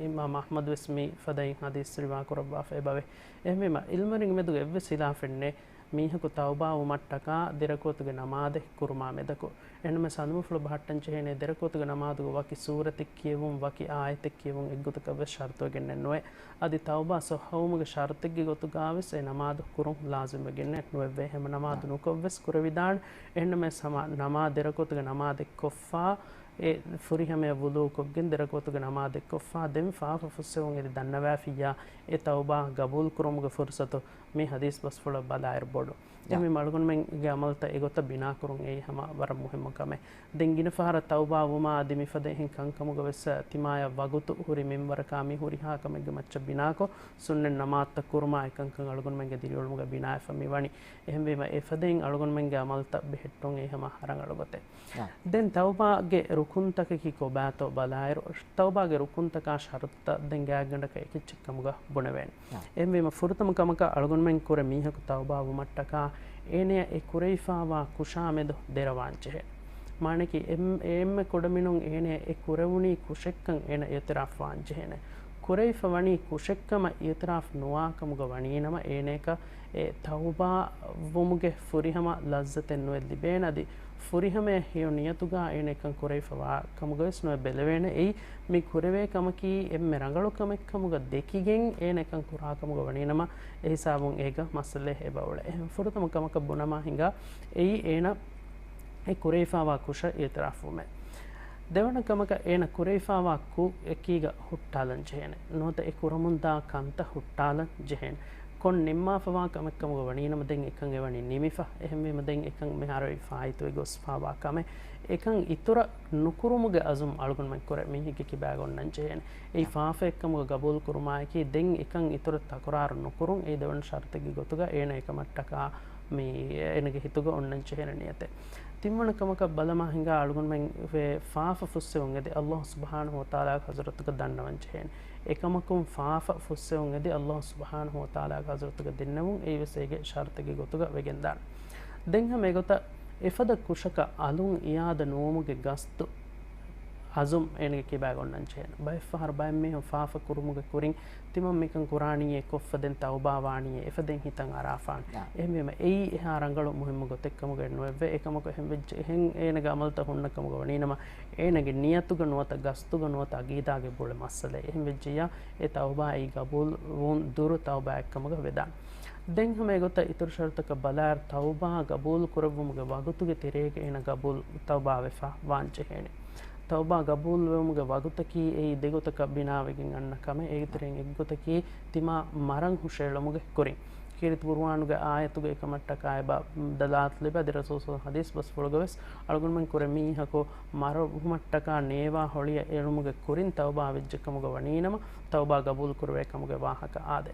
އިމާމް އަޙްމަދު ވެސް މި ފަދައިން ޙަދީޘް ރިވާ ކުރައްވާފަ އެބަވޭ. އެހެންވީމަ، އިލްމުވެރިންގެ މެދުގަ އެއްވެސް ހިލާފެއް ނެތް. މީހަކު ތައުބާވުމަށްޓަކާ ދެރަކުޢަތުގެ ނަމާދެއް ކުރުމާ މެދަކު. އެހެންނަމަ ސަނދުމަފުޅު ބަހައްޓަން ޖެހޭނެ ދެރަކުޢަތުގެ ނަމާދުގަ ވަކި ސޫރަތެއް ކިޔެވުން، ވަކި އާޔަތެއް ކިޔެވުން އެއްގޮތަކަށް ވެސް ޝަރުތުވެގެންނެއް ނުވޭ. އަދި ތައުބާ ސޮއްހަވުމުގެ ޝަރުތެއްގެ ގޮތުގަ ވެސް އެ ނަމާދު ކުރުން ލާޒިމްވެގެންނެއް ނުވެއްވޭ. ހަމަ ނަމާދު ނުކޮށް ވެސް ކުރެވިދާނެ. އެހެންނަމަވެސް ހަމަ ނަމާ، ދެރަކުޢަތުގެ ނަމާދެއް ކޮށްފާ، އެ ފުރިހަމަޔަށް ވުޟޫކޮށްގެން ދެރަކުޢަތުގެ ނަމާދެއްކޮށްފާ، ދެން ފާފަ ފުއްސެވުން އެދި ދަންނަވާފިއްޔާ، އެ ތައުބާ ގަބޫލުކުރުމުގެ ފުރުޞަތު މި ޙަދީޘް ބަސްފުޅަށް ބަލާއިރު ބޮޑު. އެހެންވީމަ އަޅުގަނޑުމެންގެ ޢަމަލުތައް އެގޮތަށް ބިނާކުރުން އެއީ ހަމަ ވަރަށް މުހިއްމު ކަމެއް. ދެން ގިނަ ފަހަރަށް ތައުބާ ވުމާ އަދި މިފަދަ އެހެން ކަންކަމުގަ ވެސް ތިމާޔަށް ވަގުތު ހުރި މިންވަރަކާ މި ހުރިހާ ކަމެއްގެ މައްޗަށް ބިނާކޮށް، ސުންނަތް ނަމާދުތައް ކުރުމާ އެކަންކަން އަޅުގަނޑުމެންގެ ދިރިއުޅުމުގަ ބިނާވެފަ މި ވަނީ. އެހެންވީމަ އެފަދައިން އަޅުގަނޑުމެންގެ ޢަމަލުތައް ބެހެއްޓުން އެއީ ހަމަ ރަނގަޅު ގޮތެއް. ދެން ތައުބާގެ ރުކުންތަކަކީ ކޮބާތޯ ބަލާއިރު، ތައުބާގެ ރުކުންތަކާ ޝަރުތުތައް ދެން ގާތްގަނޑަކަށް އެކެއްޗެއް ކަމުގަ ބުނެވޭނެ. އެހެންވީމަ ފުރަތަމަ ކަމަކަށް އަޅުގަނޑުމެން ކުރެ މީހަކު ތައުބާ ވުމަށްޓަކާ އޭނަޔަށް އެ ކުރެވިފާވާ ކުށާ މެދު ދެރަވާން ޖެހޭ. މާނައަކީ އެން-، އެންމެ ކުޑަމިނުން އޭނަޔަށް އެ ކުރެވުނީ ކުށެއްކަން އޭނަ އިޢުތިރާފް ވާން ޖެހޭނެ. ކުރެވިފަ ވަނީ ކުށެއްކަމަށް އިޢުތިރާފް ނުވާ ކަމުގަ ވަނީނަމަ އޭނަޔަކަށް އެ ތައުބާ ވުމުގެ ފުރިހަމަ ލައްޒަތެއް ނުއެއް ލިބޭނެ. އަދި ފުރިހަމަޔަށް ހެޔޮ ނިޔަތުގަ އޭނަ އެކަން ކުރެވިފަ ވާ ކަމުގަވެސް ނުއެއް ބެލެވޭނެ. އެއީ މި ކުރެވޭ ކަމަކީ އެންމެ ރަނގަޅު ކަމެއް ކަމުގަ ދެކިގެން އޭނަ އެކަން ކުރާ ކަމުގަ ވަނީނަމަ، އެ ހިސާބުން އޭގަ މައްސަލައެއް އެބަ އުޅޭ. އެހެން ފުރަތަމަ ކަމަކަށް ބުނަމާ ހިނގާ އެއީ އޭނަ އެ ކުރެވިފާވާ ކުށަށް އިޢުތިރާފްވުމޭ. ދެވަނަ ކަމަކަށް އޭނަ ކުރެވިފާވާ ކުށް އެކީގަ ހުއްޓާލަން ޖެހޭނެ. ނުވަތަ އެ ކުރަމުންދާ ކަންތައް ހުއްޓާލަން ޖެހޭނެ. ކޮށް ނިންމާފަވާ ކަމެއްކަމުގަ ވަނީނަމަ ދެން އެކަން އެވަނީ ނިމިފަ. އެހެންވީމަ ދެން އެކަން މިހާރު އެއީ ފާއިތުވެ ގޮސްފާވާ ކަމެއް. އެކަން އިތުރަށް ނުކުރުމުގެ އަޒުމް އަޅުގަނޑުމެން ކުރޭ މީހެއްގެ ކިބާގަ އޮންނަން ޖެހޭނެ. އެއީ ފާފައެއްކަމުގަ ގަބޫލު ކުރުމާއެކީ ދެން އެކަން އިތުރަށް ތަކުރާރު ނުކުރުން. އެއީ ދެވަނަ ޝަރުތެއްގެ ގޮތުގަ އޭނަ އެކަމަށްޓަކާ މި އޭނަގެ ހިތުގަ އޮންނަން ޖެހޭނެ ނިޔަތެއް. ތިންވަނަ ކަމަކަށް ބަލަމާ ހިނގާ އަޅުގަނޑުމެން ފާފަ ފުއްސެވުން އެދި ﷲ ސުބްޙާނަހޫ ވަތަޢާލާގެ ޙަޟްރަތުގަ ދަންނަވަން ޖެހޭނެ. އެކަމަކުން ފާފަ ފުއްސެވުން އެދި ﷲ ސުބްޙާނަހޫ ވަތަޢާލާގެ ޙަޟްރަތުގަ ދެންނެވުން އެއީވެސް އޭގެ ޝަރުތެއްގެ ގޮތުގަ ވެގެންދާނެ. ދެން ހަމަ އެގޮތަށް އެފަދަ ކުށަކަށް އަލުން އިޢާދަ ނުވުމުގެ ގަސްދު އަޒުމް އޭނަގެ ކިބާގަ އޮންނަން ޖެހޭނެ. ބައެއްފަހަރު ބައެއް މީހުން ފާފަ ކުރުމުގެ ކުރިން ތިމަން މިކަން ކުރާނީއޭ، ކޮށްފަ ދެން ތައުބާ ވާނީއޭ، އެފަދައިން ހިތަށް އަރާފާނެ. އެހެންވީމަ އެއީ އެހާ ރަނގަޅު މުހިއްމު ގޮތެއްކަމުގައެއް ނުވެއްވޭ. އެކަމަކު އެހެން ވެއްޖެ، އެހެން އޭނަގެ ޢަމަލުތައް ހުންނަ ކަމުގަ ވަނީނަމަ، އޭނަގެ ނިޔަތުގަ ނުވަތަ ގަސްދުގަ ނުވަތަ އަގީދާގެ ބުޅެ މައްސަލައެއް. އެހެން ވެއްޖިއްޔާ، އެ ތައުބާއީ ގަބޫލު ވުން ދުރު ތައުބާއެއްކަމުގަ ވެދާނެ. ދެން ހަމަ އެގޮތަށް އިތުރު ޝަރުތަކަށް ބަލާއިރު، ތައުބާ ގަބޫލު ކުރެއްވުމުގެ ވަގުތުގެ ތެރޭގަ އޭނަ ގަބޫލު ތައުބާވެފަ ވާން ޖެހޭނެ. ތައުބާ ގަބޫލުވެވުމުގެ ވަގުތަކީ އެއީ ދެގޮތަކަށް ބިނާވެގެން އަންނަ ކަމެއް. އޭގެތެރެއިން އެއްގޮތަކީ ތިމާ މަރަން ހުށައެޅުމުގެ ކުރިން. ކީރިތި ޤުރުއާނުގެ އާޔަތުގަ އެކަމަށްޓަކާ އެބަ ދަލާލަތު ލިބޭ. އަދި ރަސޫލު ޙަދީޘް ބަސްފުޅުގަވެސް އަޅުގަނޑުމެން ކުރެ މީހަކު މަރުވުމަށްޓަކާ ނޭވާ ހޮޅިއަށް އެޅުމުގެ ކުރިން ތައުބާ ވެއްޖެ ކަމުގަ ވަނީނަމަ، ތައުބާ ގަބޫލު ކުރެވޭ ކަމުގެ ވާހަކަ އާދޭ.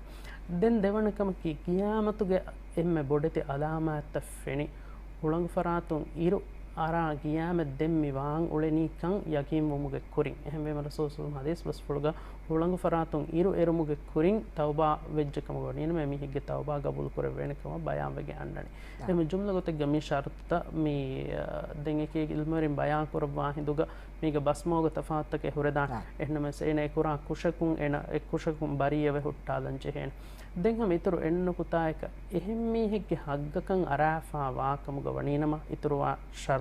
ދެން ދެވަނަ ކަމަކީ، ޤިޔާމަތުގެ އެންމެ ބޮޑެތި އަލާމާތްތައް ފެނި، ހުޅަނގު ފަރާތުން އިރު އަރާ ޤިޔާމަތް ދެން މި ވާން އުޅެނީކަން ޔަޤީންވުމުގެ ކުރިން. އެހެންވީމަ ރަސޫލު ޙަދީޘް ބަސްފުޅުގަ ހުޅަނގު ފަރާތުން އިރު އެރުމުގެ ކުރިން ތައުބާ ވެއްޖެ ކަމުގަ ވަނީނަމަ، އެމީހެއްގެ ތައުބާ ގަބޫލު ކުރެވޭނެ ކަމަށް ބަޔާންވެގެން އަންނަނީ. އެހެން ޖުމްލަ ގޮތެއްގަ މި ޝަރުތުތައް މި، އަ، ދެން އެކީ އިލްމުވެރިން ބަޔާން ކުރައްވާ ހިނދުގަ މީގަ ބަސްމަގުގަ ތަފާތުތަކެއް ހުރެދާނެ. އެހެންނަމަވެސް އޭނަ އެ ކުރާ ކުށަކުން އޭނަ އެ ކުށަކުން ބަރީއަވެ ހުއްޓާލަން ޖެހޭނެ. ދެން ހަމަ އިތުރު އެއް ނުކުތާއަކަށް، އެހެން މީހެއްގެ ހައްގަކަށް އަރާފާ ވާކަމުގަ ވަނީނަމަ، އިތުރުވާ ޝަރު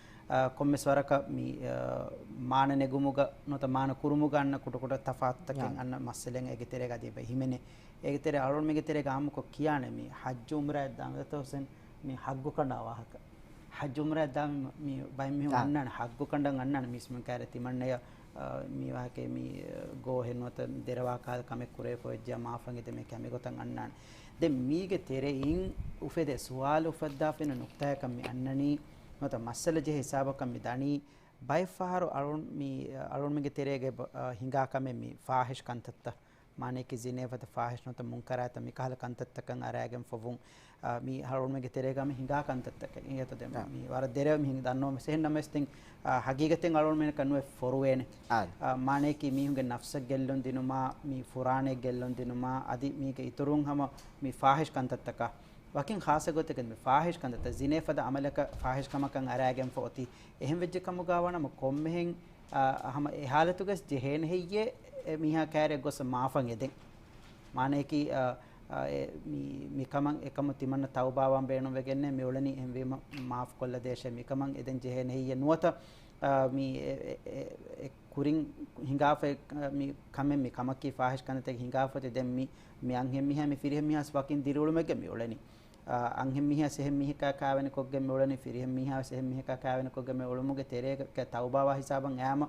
އާ، ކޮންމެސް ވަރަކަށް މި، އާ، މާނަ ނެގުމުގަ ނުވަތަ މާނަ ކުރުމުގަ އަންނަ ކުޑަކުޑަ ތަފާތުތަކެއް އަންނަ މައްސަލައެއް އޭގެ ތެރޭގަ އަދި އެބަ ހިމެނޭ. އޭގެ ތެރޭ އަޅުގަނޑުމެންގެ ތެރޭގަ އާއްމުކޮށް ކިޔާނެ މި ޙައްޖު ޢުމްރާއަށް ދާ މި ދަތޯސެން މި ޙައްގު ކަނޑާ ވާހަކަ. ޙައްޖު ޢުމްރާއަށް ދާ މި، މި ބައެއް މީހުން އަންނާނެ ޙައްގު ކަނޑަން އަންނާނެ މީސްމުން ކާރެ ތިމަންނަޔަށް، އާ، މި ވާހަކަ މި، އާ، ގޯހެއް ނުވަތަ ދެރަވާ ކަހަލަ ކަމެއް ކުރެވިފަ ވެއްޖެޔާ މާފަށް އެދެމެ ކަމެއް ގޮތަށް އަންނާނެ. ދެން މީގެ ތެރެއިން އުފެދޭ ސުވާލު އުފައްދާފައިން ނުކްތާއަކަށް މި އަންނަނީ، ނުވަތަ މައްސަލަ ޖެހޭ ހިސާބަކަށް މި ދަނީ، ބައެއް ފަހަރު އަޅުން މި، އަޅުންމެންގެ ތެރޭގަ އެބަ-، އަ، ހިނގާ ކަމެއް މި ފާޙިޝް ކަންތައްތައް، މާނަޔަކީ ޒިނޭ ފަދަ ފާޙިޝް ނުވަތަ މުންކަރާތްތައް މިކަހަލަ ކަންތައްތަކަށް އަރާގެން ފޮވުން، އަ، މި އަޅުންމެންގެ ތެރޭގަ މި ހިނގާ ކަންތައްތަކެއް. އިނގޭތޯ ދެން މި ވަރަށް ދެރަވެ މި ހިނގި ދަންނަވަމެސް އެހެން ނަމަވެސް ދެން، އަ، ހަގީގަތެއް އަޅުންމެންނަކަށް ނުވެ ފޮރުވޭނެ. އާދެ. އަ، މާނަޔަކީ މީހުންގެ ނަފްސަށް ގެއްލުން ދިނުމާ، މި ފުރާނައަށް ގެއްލުން ދިނުމާ، އަދި މީގެ އިތުރުން ހަމަ މި ފާޙިޝް ކަންތައްތަކާ، ވަކިން ޚާއްޞަ ގޮތެއްގަ މި ފާޙިޝް ކަންތައްތައް ޒިނޭ ފަދަ އަމަލަކަށް ފާޙިޝް ކަމަކަށް އަރާގެންފަ އޮތީ. އެހެން ވެއްޖެ ކަމުގަ ވާނަމަ ކޮންމެހެން، އަ، ހަމަ އެ ޙާލަތުގަސް ޖެހޭނެ ހެއްޔޭ، އެ މީހާ ކާރިއަށް ގޮސް މާފަށް އެދެން. މާނަޔަކީ، އަ، އަ، އެ މި، މިކަމަށް އެކަމު ތިމަންނަ ތައުބާވާން ބޭނުންވެގެންނޭ މިއުޅެނީ އެހެންވީމަ މާފުކޮށްލަދޭށޭ މިކަމަށް އެދެން ޖެހޭނެ ހެއްޔޭ ނުވަތަ، އަ، މި އެ، އެ، އެ، އެ ކުރިން ހިނގާފައި، އަ، މި ކަމެއް މި ކަމަކީ ފާޙިޝް ކަންތައް ހިނގާފައި ދެން މި، މި އަންހެން މީހާ މި ފިރިހެން މީހާސް ވަކިން ދިރިއުޅުމެއްގަ މި އުޅެނީ. އަ، އަންހެން މީހާސް އެހެން މީހަކާ ކާވެނިކޮށްގެން މި އުޅެނީ، ފިރިހެން މީހާސް އެހެން މީހަކާ ކާވެނިކޮށްގެން މި އުޅުމުގެ ތެރޭގަ ތައުބާވާ ހިސާބަށް އައިމަ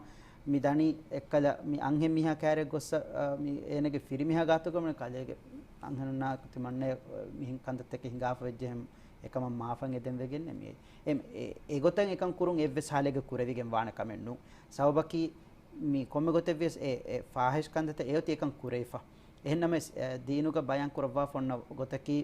މި ދަނީ އެއްކަލަ މި އަންހެން މީހާ ކާރިއަށް ގޮއްސަ، އަ، މި އޭނަގެ ފިރިމީހާ ގާތުގަ މި ކަލޭގެ އަންހެނުންނާ ތިމަންނަ މިހެން ކަންތައްތަކެއް ހިނގާފަ ވެއްޖެހެން އެކަމަށް މާފަށް އެދެން ވެގެންނެ މި. އެ، އެ، އެގޮތަށް އެކަން ކުރުން އެއްވެސް ހާލެއްގަ ކުރެވިގެން ވާނެ ކަމެއް ނޫން. ސަބަބަކީ މި ކޮންމެ ގޮތެއްވިޔަސް އެ، އެ ފާޙިޝް ކަންތައްތައް އެއޮތީ އެކަން ކުރެވިފަ. އެހެންނަމަވެސް، އެ، ދީނުގަ ބަޔާން ކުރައްވާފަ އޮންނަ ގޮތަކީ،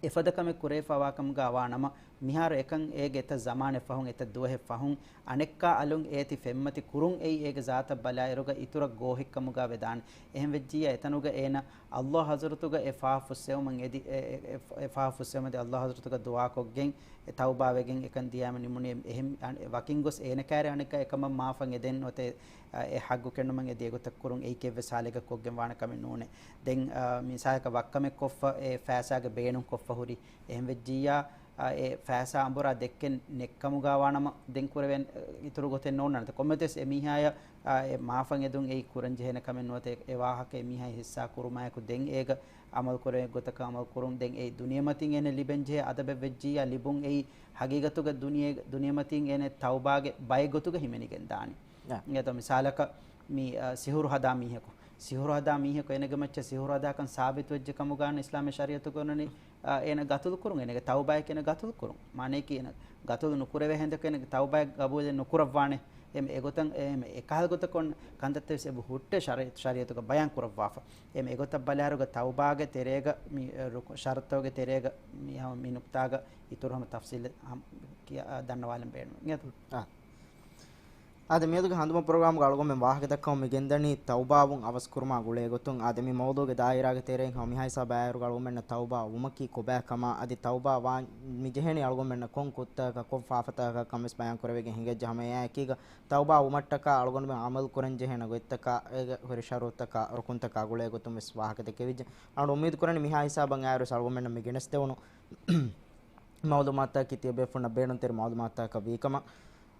އެފަދަ ކަމެއް ކުރެވިފަ ވާކަމުގަ ވާނަމަ، މިހާރު އެކަން އޭގެ އެތައް ޒަމާނެއް ފަހުން، އެތައް ދުވަހެއް ފަހުން، އަނެއްކާ އަލުން އޭތި ފެންމަތި ކުރުން އެއީ އޭގެ ޒާތަށް ބަލާއިރުގަ އިތުރަށް ގޯހެއްކަމުގަ ވެދާނެ. އެހެން ވެއްޖިއްޔާ އެތަނުގަ އޭނަ ﷲ ޙަޟްރަތުގަ އެ ފާފަ ފުއްސެވުމަށް އެދި، އެ، އެ، އެ، އެ ފާފަ ފުއްސެވުމަށް އެދި ﷲ ޙަޟްރަތުގަ ދުޢާކޮށްގެން، އެ ތައުބާވެގެން އެކަން ދިޔާމަ ނިމުނީ އެހެން، އަން، ވަކިން ގޮސް އޭނަ ކާރި އަނެއްކާ އެކަމަށް މާފަށް އެދެން ނުވަތަ އެ، އެ ޙައްގު ކެނޑުމަށް އެދި އެގޮތަށް ކުރުން އެއީ ކެއްވެސް ހާލެއްގަ ކޮށްގެން ވާނެ ކަމެއް ނޫނޭ. ދެން، އާ، މިސާލަކަށް ވައްކަމެއް ކޮށްފަ އެ ފައިސާގެ ބޭނުން ކޮށްފަ ހުރި. އެހެން ވެއްޖިއްޔާ، އާ، އެ ފައިސާ އަނބުރާ ދެއްކެން ނެއްކަމުގަ ވާނަމަ ދެން ކުރެވޭނެ، އެ، އިތުރު ގޮތެއް ނޯންނާނެތަ؟ ކޮންމެތިވެސް އެ މީހާޔަށް، އާ، އެ މާފަށް އެދުން އެއީ ކުރަން ޖެހޭނެ ކަމެއް ނުވަތަ އެ، އެ ވާހަކަ އެ މީހާ ހިއްސާ ކުރުމާއެކު ދެން އޭގަ އަމަލު ކުރެވޭ ގޮތަކަށް އަމަލު ކުރުން. ދެން އެ ދުނިޔެމަތިން އޭނަ ލިބެން ޖެހޭ އަދަބެއް ވެއްޖިއްޔާ ލިބުން އެއީ ހަގީގަތުގަ ދުނިޔެ، ދުނިޔެމަތިން އޭނަ ތައުބާގެ ބައެއް ގޮތުގަ ހިމެނިގެން ދާނީ. އާ. އިނގޭތޯ މިސާލަކަށް މި، އަ، ސިހުރު ހަދާ މީހަކު، ސިހުރު ހަދާ މީހަކު އޭނަގެ މައްޗަށް ސިހުރު ހަދާކަން ސާބިތުވެއްޖެ ކަމުގަ އިސްލާމީ ޝަރީއަތުގަ އޮންނަނީ، އަ، އޭނަ ގަތުލު ކުރުން، އޭނަގެ ތައުބާއެކޭ އޭނަ ގަތުލު ކުރުން. މާނަޔަކީ އޭނަ ގަތުލު ނުކުރެވޭ ހިނދަކު އޭނަގެ ތައުބާއެއް ގަބޫލެއް ނުކުރައްވާނެ. އެހެން އެގޮތަށް، އެހެން އެކަހަލަ ގޮތަކުން ކަންތައްތައް ވެސް އެބަ ހުއްޓޭ ޝަރީ-، ޝަރީއަތުގަ ބަޔާން ކުރައްވާފަ. އެހެން އެގޮތަށް ބަލާއިރުގަ ތައުބާގެ ތެރޭގަ މި، އެ، ރުކު-، ޝަރުތުތަކުގެ ތެރޭގަ މި ހަމަ މި ނުކްތާގަ އިތުރު ހަމަ ތަފްސީލެއް ހަމަ ކިޔާ، އަ، ދަންނަވާލަން ބޭނުން. އިނގޭތޯ؟ އާ. އާދެ، މިއަދުގެ ހަނދުމަ ޕްރޮގްރާމްގަ އަޅުގަނޑުމެން ވާހަކަ ދައްކަމުން މި ގެންދަނީ ތައުބާވުން އަވަސްކުރުމާ ގުޅޭ ގޮތުން. އާދެ، މި މައުޟޫގެ ދާއިރާގެ ތެރެއިން ހަމަ މިހާ ހިސާބަށް އައިއިރުގަ އަޅުގަނޑުމެންނަށް ތައުބާ ވުމަކީ ކޮބާ ކަމާ، އަދި ތައުބާ ވާން މި ޖެހޭނީ އަޅުގަނޑުމެންނަށް ކޮން ކުށްތަކަކަށް، ކޮން ފާފަތަކަކަށް ކަން ވެސް ބަޔާން ކުރެވިގެން ހިނގައްޖެ. ހަމަ އެއާއެކީގަ ތައުބާ ވުމަށްޓަކާ އަޅުގަނޑުމެން އަމަލު ކުރަން ޖެހޭނެ ގޮތްތަކާ، އޭގެ ހުރި ޝަރުތަކާ، ރުކުންތަކާ ގުޅޭ ގޮތުން ވެސް ވާހަކަ ދެކެވިއްޖެ. އަޅުގަނޑު އުއްމީދު ކުރަނީ މިހާ ހިސާބަށް އައިއިރު އަޅުގަނޑުމެންނަށް މި ގެނެސްދެވުނު މައުލޫމާތަކީ ތިޔަބޭފުޅުންނަށް ބޭނުންތެރި މައުލޫމާތަކަށް ވީކަމަށް.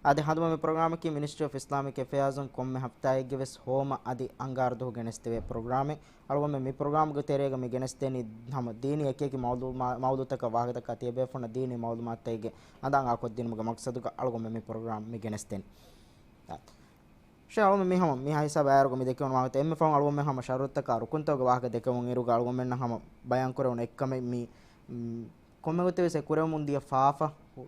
އާދެ، ހަނދުމަ މި ޕްރޮގްރާމަކީ މިނިސްޓްރީ އޮފް އިސްލާމިކް އެފެއާޒުން ކޮންމެ ހަފްތާއެއްގެ ވެސް ހޯމަ އަދި އަންގާރަ ދުވަހު ގެނެސްދެވޭ ޕްރޮގްރާމެއް. އަޅުގަނޑުމެން މި ޕްރޮގްރާމްގެ ތެރޭގަ މި ގެނެސްދެނީ ހަމަ ދީނީ އެކިއެކި މައުލޫމާ-، މައުޟޫތަކަށް ވާހަކަދައްކާ ތިޔަބޭފުޅުންނަށް ދީނީ މައުލޫމާތުތަކެއްގެ ހަނދާން އާކޮށްދިނުމުގެ މަޤްޞަދުގަ އަޅުގަނޑުމެން މި ޕްރޮގްރާމް މި ގެނެސްދެނީ. ޝޭ، އަޅުގަނޑު މި ހަމަ މިހާ ހިސާބަށް އައިއިރުގަ މި ދެކެވުނު ވާހަކަ އެންމެ ފަހުން އަޅުގަނޑުމެން ހަމަ ޝަރުތަކާ ރުކުންތަކުގެ ވާހަކަ ދެކެވުނު އިރުގަ އަޅުގަނޑުމެންނަށް ހަމަ ބަޔާން ކުރެވުނު އެއްކަމެއް މި، މް، ކޮންމެ ގޮތެއް ވެސް އެ ކުރެވެމުން ދިޔަ ފާފަ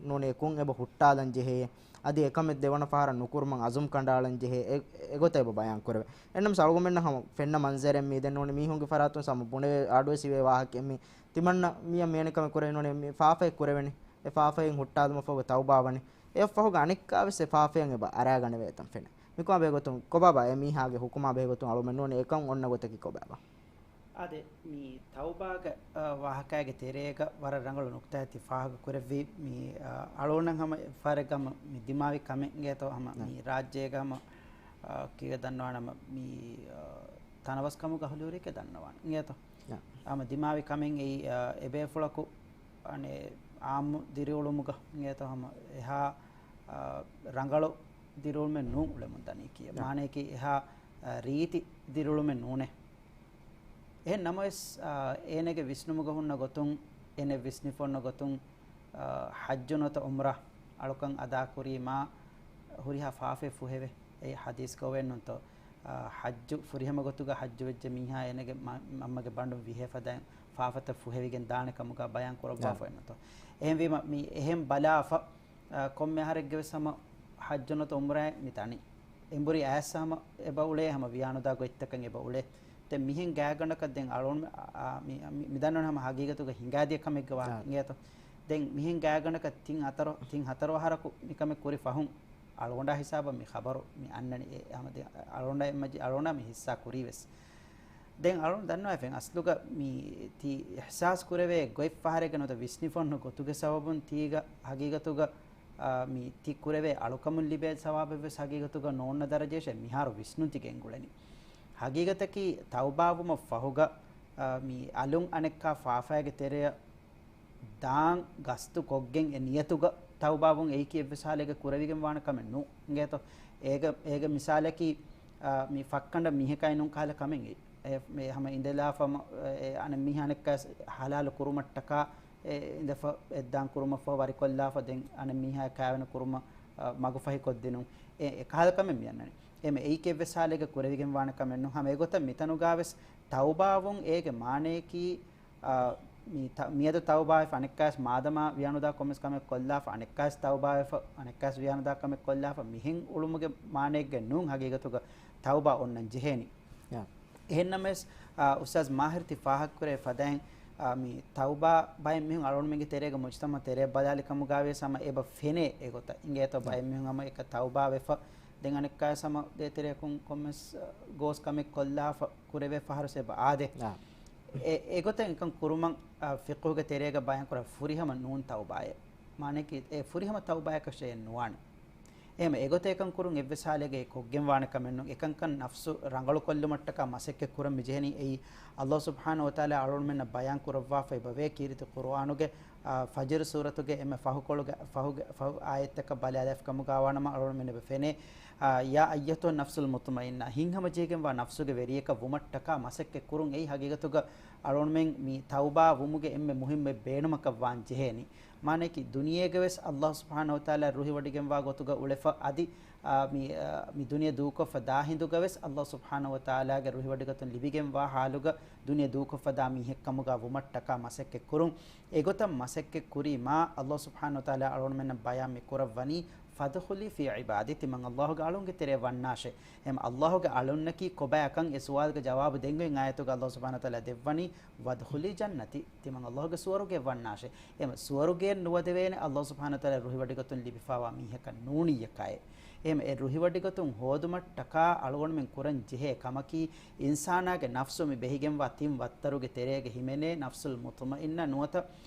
ނޫނީ އެކުން އެބަ ހުއްޓާލަން ޖެހޭ. އަދި އެކަމެއް ދެވަނަ ފަހަރަށް ނުކުރުމަށް އަޒުމް ކަނޑައަޅަން ޖެހޭ. އެ، އެގޮތަށް އެބަ ބަޔާން ކުރެވޭ. އެންނަމަސް އަޅުގަނޑުމެންނަށް ހަމަ ފެންނަ މަންޒަރެއް މީ ދެން ނޫނީ މީހުންގެ ފަރާތުން ސަމަ ބުނެ އަޑުވެސް އިވޭ ވާހަކައެއް މީ. ތިމަންނަ މީހަށް މިވެނި ކަމެއް ކުރެވޭ ނޫނީ މި ފާފައެއް ކުރެވެނީ. އެ ފާފައިން ހުއްޓާލުމަށްފަހުގަ ތައުބާވަނީ. އެއަށްފަހުގަ އަނެއްކާވެސް އެ ފާފައިން އެބަ އަރާގަނެވޭތަން ފެނޭ. މިކަމާ ބެހޭގޮތުން ކޮބާބާ އެ މީހާގެ ހުކުމާ ބެހޭގޮތުން އަޅުމެން ނޫނީ އެކަން އޮންނަ ގޮތަކީ ކޮބާބާ؟ އާދެ، މި ތައުބާގެ، އަ، ވާހަކައިގެ ތެރޭގަ ވަރަށް ރަނގަޅު ނުކުތާއެއް ތި ފާހަގަ ކުރެއްވީ. މި، އަ، އަޅުގަނޑަށް ހަމަ އެއްފަހަރެއްގަ ހަމަ މި ދިމާވި ކަމެއް އިނގޭތޯ ހަމަ ނަ. މި ރާއްޖޭގަ ހަމަ، އަ، ކީއްވެ ދަންނަވާނަމަ މި، އަ، ތަނަވަސްކަމުގަ އަހުލުވެރިއެކޭ ދަންނަވާނެ އިނގޭތޯ. ނަ. ހަމަ ދިމާވި ކަމެއް އެއީ، އަ، އެބޭފުޅަކު އަނެއް އާއްމު ދިރިއުޅުމުގަ އިނގޭތޯ ހަމަ އެހާ، އަ، ރަނގަޅު ދިރިއުޅުމެއް ނޫން އުޅެމުން ދަނީ ކީއްވެ. ނަ. މާނަޔަކީ އެހާ، އަ، ރީތި ދިރިއުޅުމެއް ނޫނޭ. އެހެން ނަމަވެސް، އާ، އޭނަގެ ވިސްނުމުގަ ހުންނަ ގޮތުން، އޭނަ ވިސްނިފަ އޮންނަ ގޮތުން، އާ، ޙައްޖު ނުވަތަ ޢުމްރާ އަޅުކަން އަދާކުރީމާ ހުރިހާ ފާފައެއް ފުހެވޭ. އެއީ ޙަދީޘްގަ އޮވޭނުންތޯ؟ އާ، ޙައްޖު ފުރިހަމަ ގޮތުގަ ޙައްޖު ވެއްޖެ މީހާ އޭނަގެ މަ-، މަންމަގެ ބަނޑުން ވިހޭ ފަދައިން ފާފަތައް ފުހެވިގެން ދާނެ ކަމުގަ ބަޔާން ކުރައްވާފަ އެންނުތޯ؟ އެހެންވީމަ މި އެހެން ބަލާފަ އާ، ކޮންމެ އަހަރެއްގެ ވެސް ހަމަ ޙައްޖު ނުވަތަ ޢުމްރާއެއް މި ދަނީ. އެނބުރި އައިސް ހަމަ އެބަ އުޅޭ ހަމަ ވިޔާނުދާ ގޮތްތަކަށް އެބަ އުޅޭ. ދެން މިހެން ގާތްގަނޑަކަށް ދެން އަޅުގަނޑު މި-، އާ، މި-، މި-، މި ދަންނަވަން ހަމަ ހަގީގަތުގަ ހިނގާދިޔަ ކަމެއްގެ ވާހަކަ އާ. އިނގޭތޯ. ދެން މިހެން ގާތްގަނޑަކަށް ތިން ހަތަރު، ތިން ހަތަރު އަހަރަކު މިކަމެއް ކުރި ފަހުން އަޅުގަނޑާ ހިސާބަށް މި ޚަބަރު މި އަންނަނީ އެ ހަމަ ދެ-، އަޅުގަނޑާ އެއްމަޖި-، އަޅުގަނޑާ މި ހިއްސާ ކުރީ ވެސް. ދެން އަޅުން ދަންނަވައިފެން އަސްލުގަ މި ތި އިޙްސާސް ކުރެވޭ ގޮތް ފަހަރެއްގެ ނުވަތަ ވިސްނިފަ އޮންނަ ގޮތުގެ ސަބަބުން ތީގަ ހަގީގަތުގަ، އާ، މި ތި ކުރެވޭ އަޅުކަމުން ލިބޭ ސަވާބެއްވެސް ހަގީގަތުގަ ނޯންނަ ދަރަޖައަށް މިހާރު ވިސްނުން ތި ގެންގުޅެނީ. ހަގީގަތަކީ ތައުބާވުމަށް ފަހުގަ، އާ، މި އަލުން އަނެއްކާ ފާފައިގެ ތެރެއަށް ދާން ގަސްތު ކޮށްގެން އެ ނިޔަތުގަ ތައުބާވުން އެއީކީ އެއްވެސް ހާލެއްގަ ކުރެވިގެން ވާނެ ކަމެއް ނޫން އިނގޭތޯ. އޭގަ، އޭގެ މިސާލަކީ، އާ، މި ފައްކަނޑަށް މީހަކާއި ނޫން ކަހަލަ ކަމެއް އެ، އެ، މި ހަމަ އިނދެލާފަ މަ-، އެ، އަނެއް މީހާ އަނެއްކާވެސް ހަލާލު ކުރުމަށްޓަކާ، އެ، އިނދެފަ އެއްދާން ކުރުމަށްފަހު ވަރިކޮށްލާފަ ދެން އަނެއް މީހާ ކާވެނި ކުރުމަށް، އާ، މަގުފަހިކޮށްދިނުން. އެ، އެ ކަހަލަ ކަމެއް މި އަންނަނީ. އެމެ އެއީކީ އެއްވެސް ހާލެއްގަ ކުރެވިގެން ވާނެ ކަމެއް ނޫން. ހަމަ އެގޮތަށް މިތަނުގާވެސް ތައުބާވުން އޭގެ މާނަޔަކީ، އާ، މި ތަ-، މިއަދު ތައުބާވެފަ އަނެއްކާވެސް މާދަމާ ވިޔާނުދާ ކޮންމެސް ކަމެއް ކޮށްލާފަ އަނެއްކާވެސް ތައުބާވެފަ އަނެއްކާވެސް ވިޔާނުދާ ކަމެއް ކޮށްލާފަ މިހެން އުޅުމުގެ މާނައެއްގެ ނޫން ހަގީގަތުގަ ތައުބާ އޮންނަން ޖެހޭނީ. ޔާ. އެހެންނަމަވެސް، އާ، އުސްތާޒް މާހިރު ތި ފާހަގަކުރޭ ފަދައިން، އާ، މި ތައުބާ ބައެއް މީހުން އަޅުގަނޑުމެންގެ ތެރޭގަ މުޖްތަމަޢު ތެރޭ ބަލާލި ކަމުގާވިޔަސް ހަމަ އެބަ ފެނޭ އެގޮތަށް އިނގޭތޯ ޔާ. ބައެއް މީހުން ހަމަ އެކަ ތައުބާ ވެފަ ދެން އަނެއްކާވެސް ހަމަ ދޭތެރެއަކުން ކޮންމެސް، އަ، ގޯސް ކަމެއް ކޮށްލާފަ ކުރެވޭ ފަހަރުސް އެބަ އާދޭ. އާ. އެ، އެގޮތަށް އެކަން ކުރުމަށް، އަ، ފިޤުހުގެ ތެރޭގަ ބަޔާންކުރާ ފުރިހަމަ ނޫން ތައުބާއެއް. މާނައަކީ އެ ފުރިހަމަ ތައުބާއަކަށޭ ނުވާނެ. އެހެމަ އެގޮތަށް އެކަން ކުރުން އެއްވެސް ހާލެއްގައި ކޮށްގެން ވާނެ ކަމެއް ނޫން. އެކަންކަން ނަފްސު ރަނގަޅުކޮށްލުމަށްޓަކާ މަސައްކަތް ކުރަން މި ޖެހެނީ. އެއީ އައްލާހު ސުބްޙާނަހު ވަތަޢާލާ އަޅުގަނޑުމެންނަށް ބަޔާން ކުރައްވާފަ އެބަވޭ ކީރިތި ޤުރުއާނުގެ އާ، ފަޖްރު ސޫރަތުގެ އެންމެ ފަހުކޮޅުގެ، ފަހުގެ، ފަހު އާޔަތްތަކަށް ބަލާލާފި ކަމުގަ ވާނަމަ އަޅުގަނޑުމެން އެބަ ފެނޭ، އާ، يا أيتها النفس المطمئنة، ހިތްހަމަޖެހިގެންވާ ނަފްސުގެ ވެރިޔަކަށް ވުމަށްޓަކާ މަސައްކަތް ކުރުން. އެއީ ހަގީގަތުގަ އަޅުގަނޑުމެން މި ތައުބާ ވުމުގެ އެންމެ މުހިއްމު ބޭނުމަކަށް ވާން ޖެހޭނީ. މާނައަކީ ދުނިޔޭގަވެސް އައްލާހު ސުބްޙާނަހު ވަތަޢާލާ ރުހިވޮޑިގެންވާ ގޮތުގަ އުޅެފަ އަދި، އާ، މި، އާ، މި ދުނިޔެ ދޫކޮށްފަ ދާ ހިނދުގަވެސް އައްލާހު ސުބްޙާނަހު ވަތަޢާލާގެ ރުހިވޮޑިގަތުން ލިބިގެންވާ ހާލުގަ ދުނިޔެ ދޫކޮށްފަ ދާ މީހެއްކަމުގަ ވުމަށްޓަކާ މަސައްކަތް ކުރުން. އެގޮތަށް މަސައްކަތް ކުރީމާ، އައްލާހު ސުބްޙާނަހު ވަތަޢާލާ އަޅުގަނޑުމެންނަށް ބަޔާން މި ކުރައްވަނީ، فادخلي في عبادي، ތިމަން އައްލާހުގެ އަޅުންގެ ތެރޭ ވަންނާށޭ. އެހެން އައްލާހުގެ އަޅުންނަކީ ކޮބާކަން އެ ސުވާލުގެ ޖަވާބު ދެން އޮތް އާޔަތުގަ އައްލާހު ސުބްޙާނަހު ވަތަޢާލާ ދެއްވަނީ، وادخلي جنتي، ތިމަން އައްލާހުގެ ސުވަރުގެއަށް ވަންނާށޭ. އެހެން ސުވަރުގެއަށް ނުވަދެވޭނެ އައްލާހު ސުބްޙާނަހު ވަތަޢާލާ ރުހިވޮޑިގަތުން ލިބިފާވާ މީހަކަށް ނޫނިއްޔަކާއެއް. އެހެން އެ ރުހިވޮޑިގަތުން ހޯދުމަށްޓަކާ އަޅުގަނޑުމެން ކުރަން ޖެހޭ ކަމަކީ، އިންސާނާގެ ނަފްސު މި ބެހިގެންވާ ތިން ވައްތަރުގެ ތެރޭގަ ހިމެނޭ ނަފްސުލް މުޠްމައިންނާ ނުވަތަ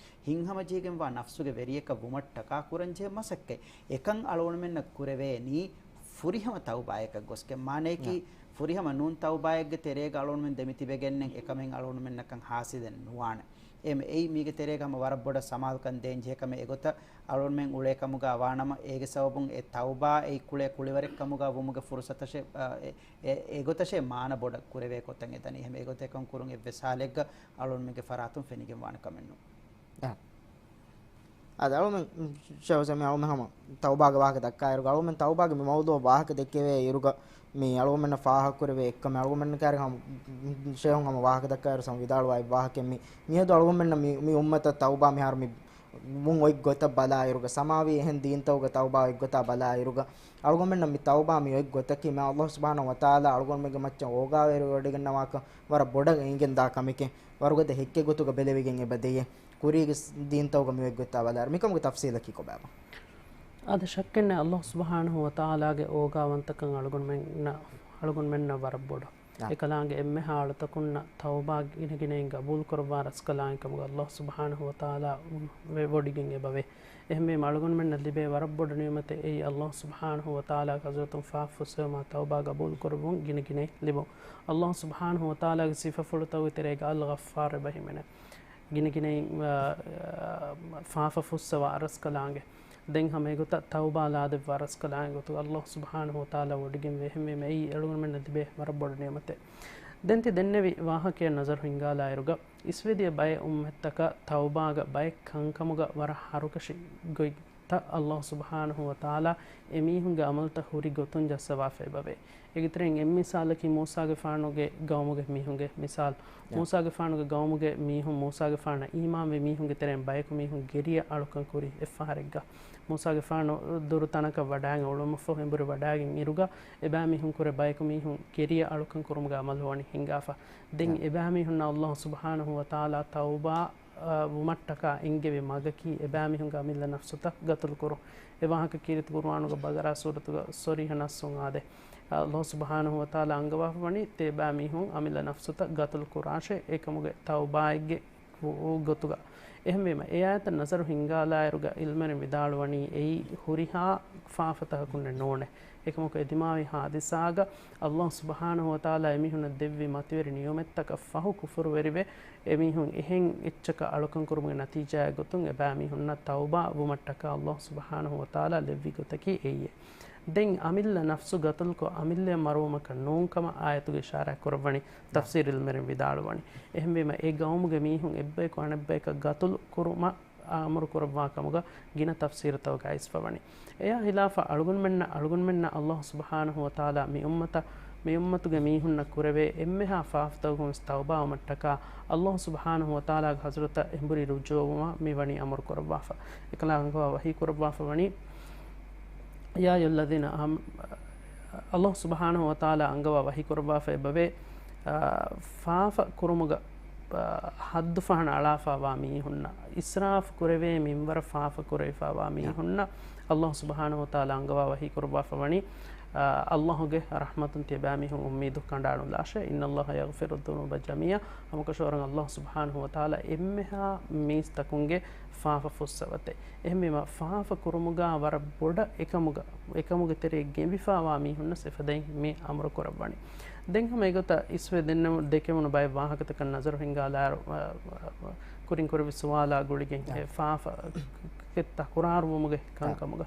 ހިތްހަމަޖެހިގެންވާ ނަފްސުގެ ވެރިޔަކަށް ވުމަށްޓަކާ ކުރަންޖެހޭ މަސައްކަތް. އެކަން އަޅުގަނޑުމެންނަށް ކުރެވޭނީ ފުރިހަމަ ތައުބާއަކަށް ގޮސްގެން. މާނައަކީ، ނަ. ފުރިހަމަ ނޫން ތައުބާއެއްގެ ތެރޭގަ އަޅުގަނޑުމެން ދެމިތިބެގެންނެއް އެކަމެއް އަޅުގަނޑުމެންނަކަށް ހާސިލެއް ނުވާނެ. އެމެ އެއީ މީގެ ތެރޭގަ ހަމަ ވަރަށް ބޮޑަށް ސަމާލުކަން ދޭންޖެހޭ ކަމެއް އެގޮތަށް އަޅުގަނޑުމެން އުޅޭ ކަމުގަ ވާނަމަ، އޭގެ ސަބަބުން އެ ތައުބާ އެއީ ކުޅޭ ކުޅިވަރެއް ކަމުގަ ވުމުގެ ފުރުސަތަށޭ، އެ، އެ، އެގޮތަށޭ މާނަ ބޮޑަށް ކުރެވޭ ގޮތަށް އެދަނީ. އެހެން އެގޮތަށް އެކަން ކުރުން އެއްވެސް ހާލެއްގަ އަޅުގަނޑުމެންގެ ފަރާތުން ފެނިގެން ވާނެ ކަމެއް ނޫން. އާ. އާދެ، އަޅުމެން، ޝޭޚް ހުސެން، މި އަޅުމެން ހަމަ ތައުބާގެ ވާހަކަ ދައްކާއިރުގަ، އަޅުމެން ތައުބާގެ މި މައުޟޫޢަށް ވާހަކަ ދެއްކެވޭ އިރުގަ، މި އަޅުގަނޑުމެންނަށް ފާހަގަކުރެވޭ އެއްކަމެއް، އަޅުގަނޑުމެންނަށް ކައިރި ހަމަ ޝޭޚުން ހަމަ ވާހަކަ ދައްކާއިރު ހަމަ ވިދާޅުވާ އެއް ވާހަކައެއް މި، މިއަދު އަޅުގަނޑުމެންނަށް މި، މި އުއްމަތަށް ތައުބާ މިހާރު މި ވުން އޮތް ގޮތަށް ބަލާއިރުގަ، ސަމާވީ އެހެން ދީންތަކުގަ ތައުބާ އޮތް ގޮތާ ބަލާއިރުގަ، އަޅުގަނޑުމެންނަށް މި ތައުބާ މި އޮތް ގޮތަކީ މާ އައްލާހު ސުބްޙާނަހު ވަތަޢާލާ އަޅުގަނޑުމެންގެ މައްޗަށް އޯގާވެރިވެވަޑައިގަންނަވާކަން ވަރަށް ބޮޑަށް އެނގެންދާ ކަމެކޭ. ވަރުގަދަ ހެއްކެއް ގޮތުގަ ބެލެވިގެން އެބަ ދެޔޭ. ކުރީގެ ސް-، ދީންތަކުގަ މި އޮތް ގޮތާ ބަލާއިރު. މިކަމުގެ ތަފްސީލަކީ ކޮބާބާ؟ އާދެ، ޝައްކެއްނެތް އައްލާހު ސުބްޙާނަހު ވަތަޢާލާގެ އޯގާވަންތަކަން އަޅުގަނޑުމެންނަށް، އަޅުގަނޑުމެންނަށް ވަރަށް ބޮޑަށް. އާ. އެކަލާނގެ އެންމެހާ އަޅުތަކުންނަށް ތައުބާ ގިނަގިނައިން ގަބޫލުކުރައްވާ ރަސްކަލާނގެ ކަމުގަ އައްލާހު ސުބްޙާނަހު ވަތަޢާލާ ވެ-، ވޮޑިގެން އެބަވޭ. އެހެންވީމަ އަޅުގަނޑުމެންނަށް ލިބޭ ވަރަށް ބޮޑު ނިޢުމަތެއް އެއީ އައްލާހު ސުބްޙާނަހު ވަތަޢާލާގެ ޙަޟްރަތުން ފާފަ ފުއްސެވުމާ ތައުބާ ގަބޫލުކުރުވުން ގިނަގިނައިން ލިބުން. އައްލާހު ސުބްޙާނަހު ވަތަޢާލާގެ ސިފަފުޅުތަކުގެ ތެރޭގަ އަލްޣައްފާރު އެބަ ހިމެނޭ. ގިނަގިނައިން، އާ، އާ، ފާފަ ފުއްސަވާ ރަސްކަލާނގެ. ދެން ހަމަ އެގޮތަށް ތައުބާ ލާދެއްވާ ރަސްކަލާނގެ ގޮތުގަ އައްލާހު ސުބްޙާނަހު ވަތަޢާލާ ވޮޑިގެންވޭ. އެހެންވީމަ އެއީ އަޅުގަނޑުމެންނަށް ލިބޭ ވަރަށް ބޮޑު ނިޢުމަތެއް. ދެން ތި ދެންނެވި ވާހަކަޔަށް ނަޒަރު ހިންގާލާއިރުގަ، އިސްވެދިޔަ ބައެއް އުއްމަތްތަކަށް ތައުބާގަ ބައެއް ކަންކަމުގަ ވަރަށް ހަރުކަށި ގޮތްތައް އައްލާހު ސުބްޙާނަހު ވަތަޢާލާ އެމީހުންގެ އަމަލުތައް ހުރި ގޮތުން ޖައްސަވާފަ އެބަވޭ. އޭގެތެރެއިން އެއްމިސާލަކީ މޫސާގެފާނުގެ ގައުމުގެ މީހުންގެ މިސާލު. ޔާ. މޫސާގެފާނުގެ ގައުމުގެ މީހުން، މޫސާގެފާނަށް އީމާންވި މީހުންގެ ތެރެއިން ބަޔަކު މީހުން ގެރިޔަ އަޅުކަން ކުރި އެއްފަހަރެއްގަ، މޫސާގެފާނު ދުރު ތަނަކަށް ވަޑާގެން އުޅުމަށްފަހު އެނބުރި ވަޑާގެން އިރުގަ، އެބައިމީހުން ކުރެ ބަޔަކު މީހުން ގެރިޔަ އަޅުކަން ކުރުމުގެ އަމަލު ވަނީ ހިނގާފަ. ދެން ޔާ. އެބައިމީހުންނަށް އައްލާހު ސުބްޙާނަހު ވަތަޢާލާ ތައުބާ އާ، ވުމަށްޓަކާ އެންގެވި މަގަކީ އެބައިމީހުންގެ އަމިއްލަ ނަފްސުތައް ގަތުލުކުރުން. އެ ވާހަކަ ކީރިތި ޤުރުއާނުގަ ބަގަރާ ސޫރަތުގަ ޞަރީޙަ ނައްޞުން އާދޭ. އާ، އައްލާހު ސުބްޙާނަހު ވަތަޢާލާ އަންގަވާފަ ވަނީ ތި އެބައިމީހުން އަމިއްލަ ނަފްސުތައް ގަތުލު ކުރާށޭ، އެކަމުގެ ތައުބާއެއްގެ ގޮ-، ގޮތުގަ. އެހެންވީމަ، އެ އާޔަތަށް ނަޒަރު ހިންގާލާއިރުގަ ޢިލްމުވެރިން ވިދާޅުވަނީ އެއީ ހުރިހާ ފާފަތަކަކުންނެއް ނޫނޭ. އެކަމަކު އެ ދިމާވި ޙާދިސާގަ އައްލާހު ސުބްޙާނަހު ވަތަޢާލާ އެމީހުންނަށް ދެއްވި މަތިވެރި ނިޢުމަތްތަކަށް ފަހު ކުފުރުވެރިވެ، އެމީހުން އެހެން އެއްޗަކަށް އަޅުކަން ކުރުމުގެ ނަތީޖާއެއް ގޮތުން އެބައިމީހުންނަށް ތައުބާ ވުމަށްޓަކާ އައްލާހު ސުބްޙާނަހު ވަތަޢާލާ ލެއްވި ގޮތަކީ އެއީ. ދެން އަމިއްލަ ނަފްސު ގަތުލުކޮށް އަމިއްލައަށް މަރުވުމަކަށް ނޫން ކަމަށް އާޔަތުގަ އިޝާރާތް ކުރައްވަނީ ތަފްސީރު ޢިލްމުވެރިން ވިދާޅުވަނީ. އެހެންވީމަ، އެ ގައުމުގެ މީހުން އެއްބަޔަކު އަނެއްބަޔަކަށް ގަތުލު ކުރުމަށް އަމުރު ކުރައްވާ ކަމުގަ ގިނަ ތަފްސީރުތަކުގައި އައިސްފަވަނީ. އެޔާ ހިލާފަށް އަޅުގަނޑުމެންނަށް، އަޅުގަނޑުމެންނަށް އައްލާހު ސުބްޙާނަހު ވަތަޢާލާ މި އުއްމަތަށް، މި އުއްމަތުގެ މީހުންނަށް ކުރެވޭ އެންމެހާ ފާފަތަކުން ވެސް ތައުބާވުމަށްޓަކާ، އައްލާހު ސުބްޙާނަހު ވަތަޢާލާގެ ޙަޟްރަތަށް އެނބުރި ރުޖޫޢަވުމަށް މި ވަނީ އަމުރު ކުރައްވާފަ. އެކަލާނގެ ވަޙީ ކުރައްވާފަ ވަނީ، يا أيها الذين آم-، އައްލާހު ސުބްޙާނަހު ވަތަޢާލާ އަންގަވާ ވަޙީ ކުރައްވާފަ އެބަވޭ، އާ، ފާފަ ކުރުމުގަ، އާ، ޙައްދު ފަހަނަ އަޅާފަވާ މީހުންނަށް، އިސްރާފް ކުރެވޭ މިންވަރަށް ފާފަ ކުރެވިފަވާ މީހުންނަށް، އައްލާހު ސުބްޙާނަހު ވަތަޢާލާ އަންގަވާ ވަޙީ ކުރައްވާފަ ވަނީ، އާ، އައްލާހުގެ ރަޙްމަތުން ތިޔަބައިމީހުން އުއްމީދު ކަނޑާނުލާށޭ. إن الله يغفر الذنوب جميعا. ހަމަކަށަވަރުން އައްލާހު ސުބްޙާނަހު ވަތަޢާލާ އެންމެހާ މީސްތަކުންގެ ފާފަ ފުއްސަވަތޭ. އެހެންވީމަ، ފާފަ ކުރުމުގާ ވަރަށް ބޮޑަށް އެކަމުގަ، އެކަމުގެ ތެރޭ ގެނބިފާވާ މީހުންނަސް އެފަދައިން މި އަމުރު ކުރައްވަނީ. ދެން ހަމަ އެގޮތަށް އިސްވެ ދެންނެވު-، ދެކެވުނު ބައެއް ވާހަކަތަކަށް ނަޒަރު ހިންގާލާއިރު، އަ، އަ، ކުރިން ކުރެއްވި ސުވާލާ ގުޅިގެން އެ ފާފަ ތަކުރާރުވުމުގެ ކަންކަމުގަ.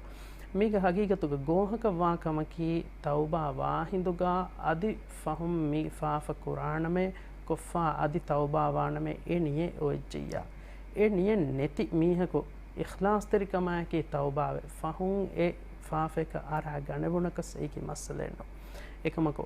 މީގެ ހަގީގަތުގަ ގޯހަކަށްވާ ކަމަކީ، ތައުބާ ވާހިނދުގާ އަދި ފަހުން މި ފާފަ ކުރާނަމޭ، ކޮށްފާ އަދި ތައުބާވާނަމޭ އެ ނިޔަތް އޮވެއްޖިއްޔާ. އެ ނިޔަތް ނެތި މީހަކު އިޚްލާޞްތެރިކަމާއެކީ ތައުބާވެ، ފަހުން އެ ފާފަޔަކަށް އަރާ ގަނެވުނަކަސް އެއީކީ މައްސަލައެއްނޫން. އެކަމަކު،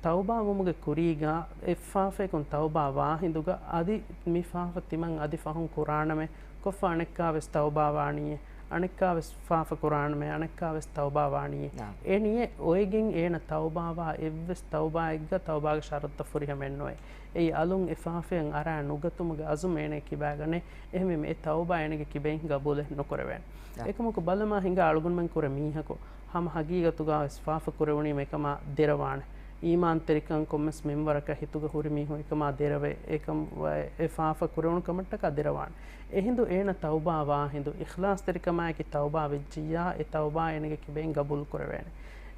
ތައުބާވުމުގެ ކުރީގާ އެއްފާފަޔަކުން ތައުބާ ވާހިނދުގަ އަދި މި ފާފަ ތިމަން އަދި ފަހުން ކުރާނަމޭ، ކޮށްފަ އަނެއްކާވެސް ތައުބާވާނީއޭ، އަނެއްކާވެސް ފާފަ ކުރާނަމޭ، އަނެއްކާވެސް ތައުބާވާނީއޭ. ނާމް. އެ ނިޔަތް އޮވެގެން އޭނަ ތައުބާވާ އެއްވެސް ތައުބާއެއްގަ ތައުބާގެ ޝަރުޠުތައް ފުރިހަމައެއްނުވޭ. އެއީ އަލުން އެ ފާފައިން އަރާ ނުގަތުމުގެ އަޒުމް އޭނަގެ ކިބާގަނެ، އެހެންވީމަ އެ ތައުބާ އޭނަގެ ކިބައިން ގަބޫލެއް ނުކުރެވޭނެ. އެކަމަކު ބަލަމާ ހިނގާ އަޅުގަނޑުމެން ކުރެ މީހަކު ހަމަ ހަގީގަތުގާވެސް ފާފަ ކުރެވުނީމަ އެކަމާ ދެރަވާނެ. އީމާންތެރިކަން ކޮންމެސް މިންވަރަކަށް ހިތުގަ ހުރި މީހުން އެކަމާ ދެރަވޭ. އެކަމް ވަ-، އެ ފާފަ ކުރެވުނު ކަމަށްޓަކާ ދެރަވާނެ. އެހިނދު އޭނަ ތައުބާ ވާހިނދު، އިޚްލާޞްތެރިކަމާއެކީ ތައުބާ ވެއްޖިއްޔާ، އެ ތައުބާ އޭނަގެ ކިބައިން ގަބޫލު ކުރެވޭނެ.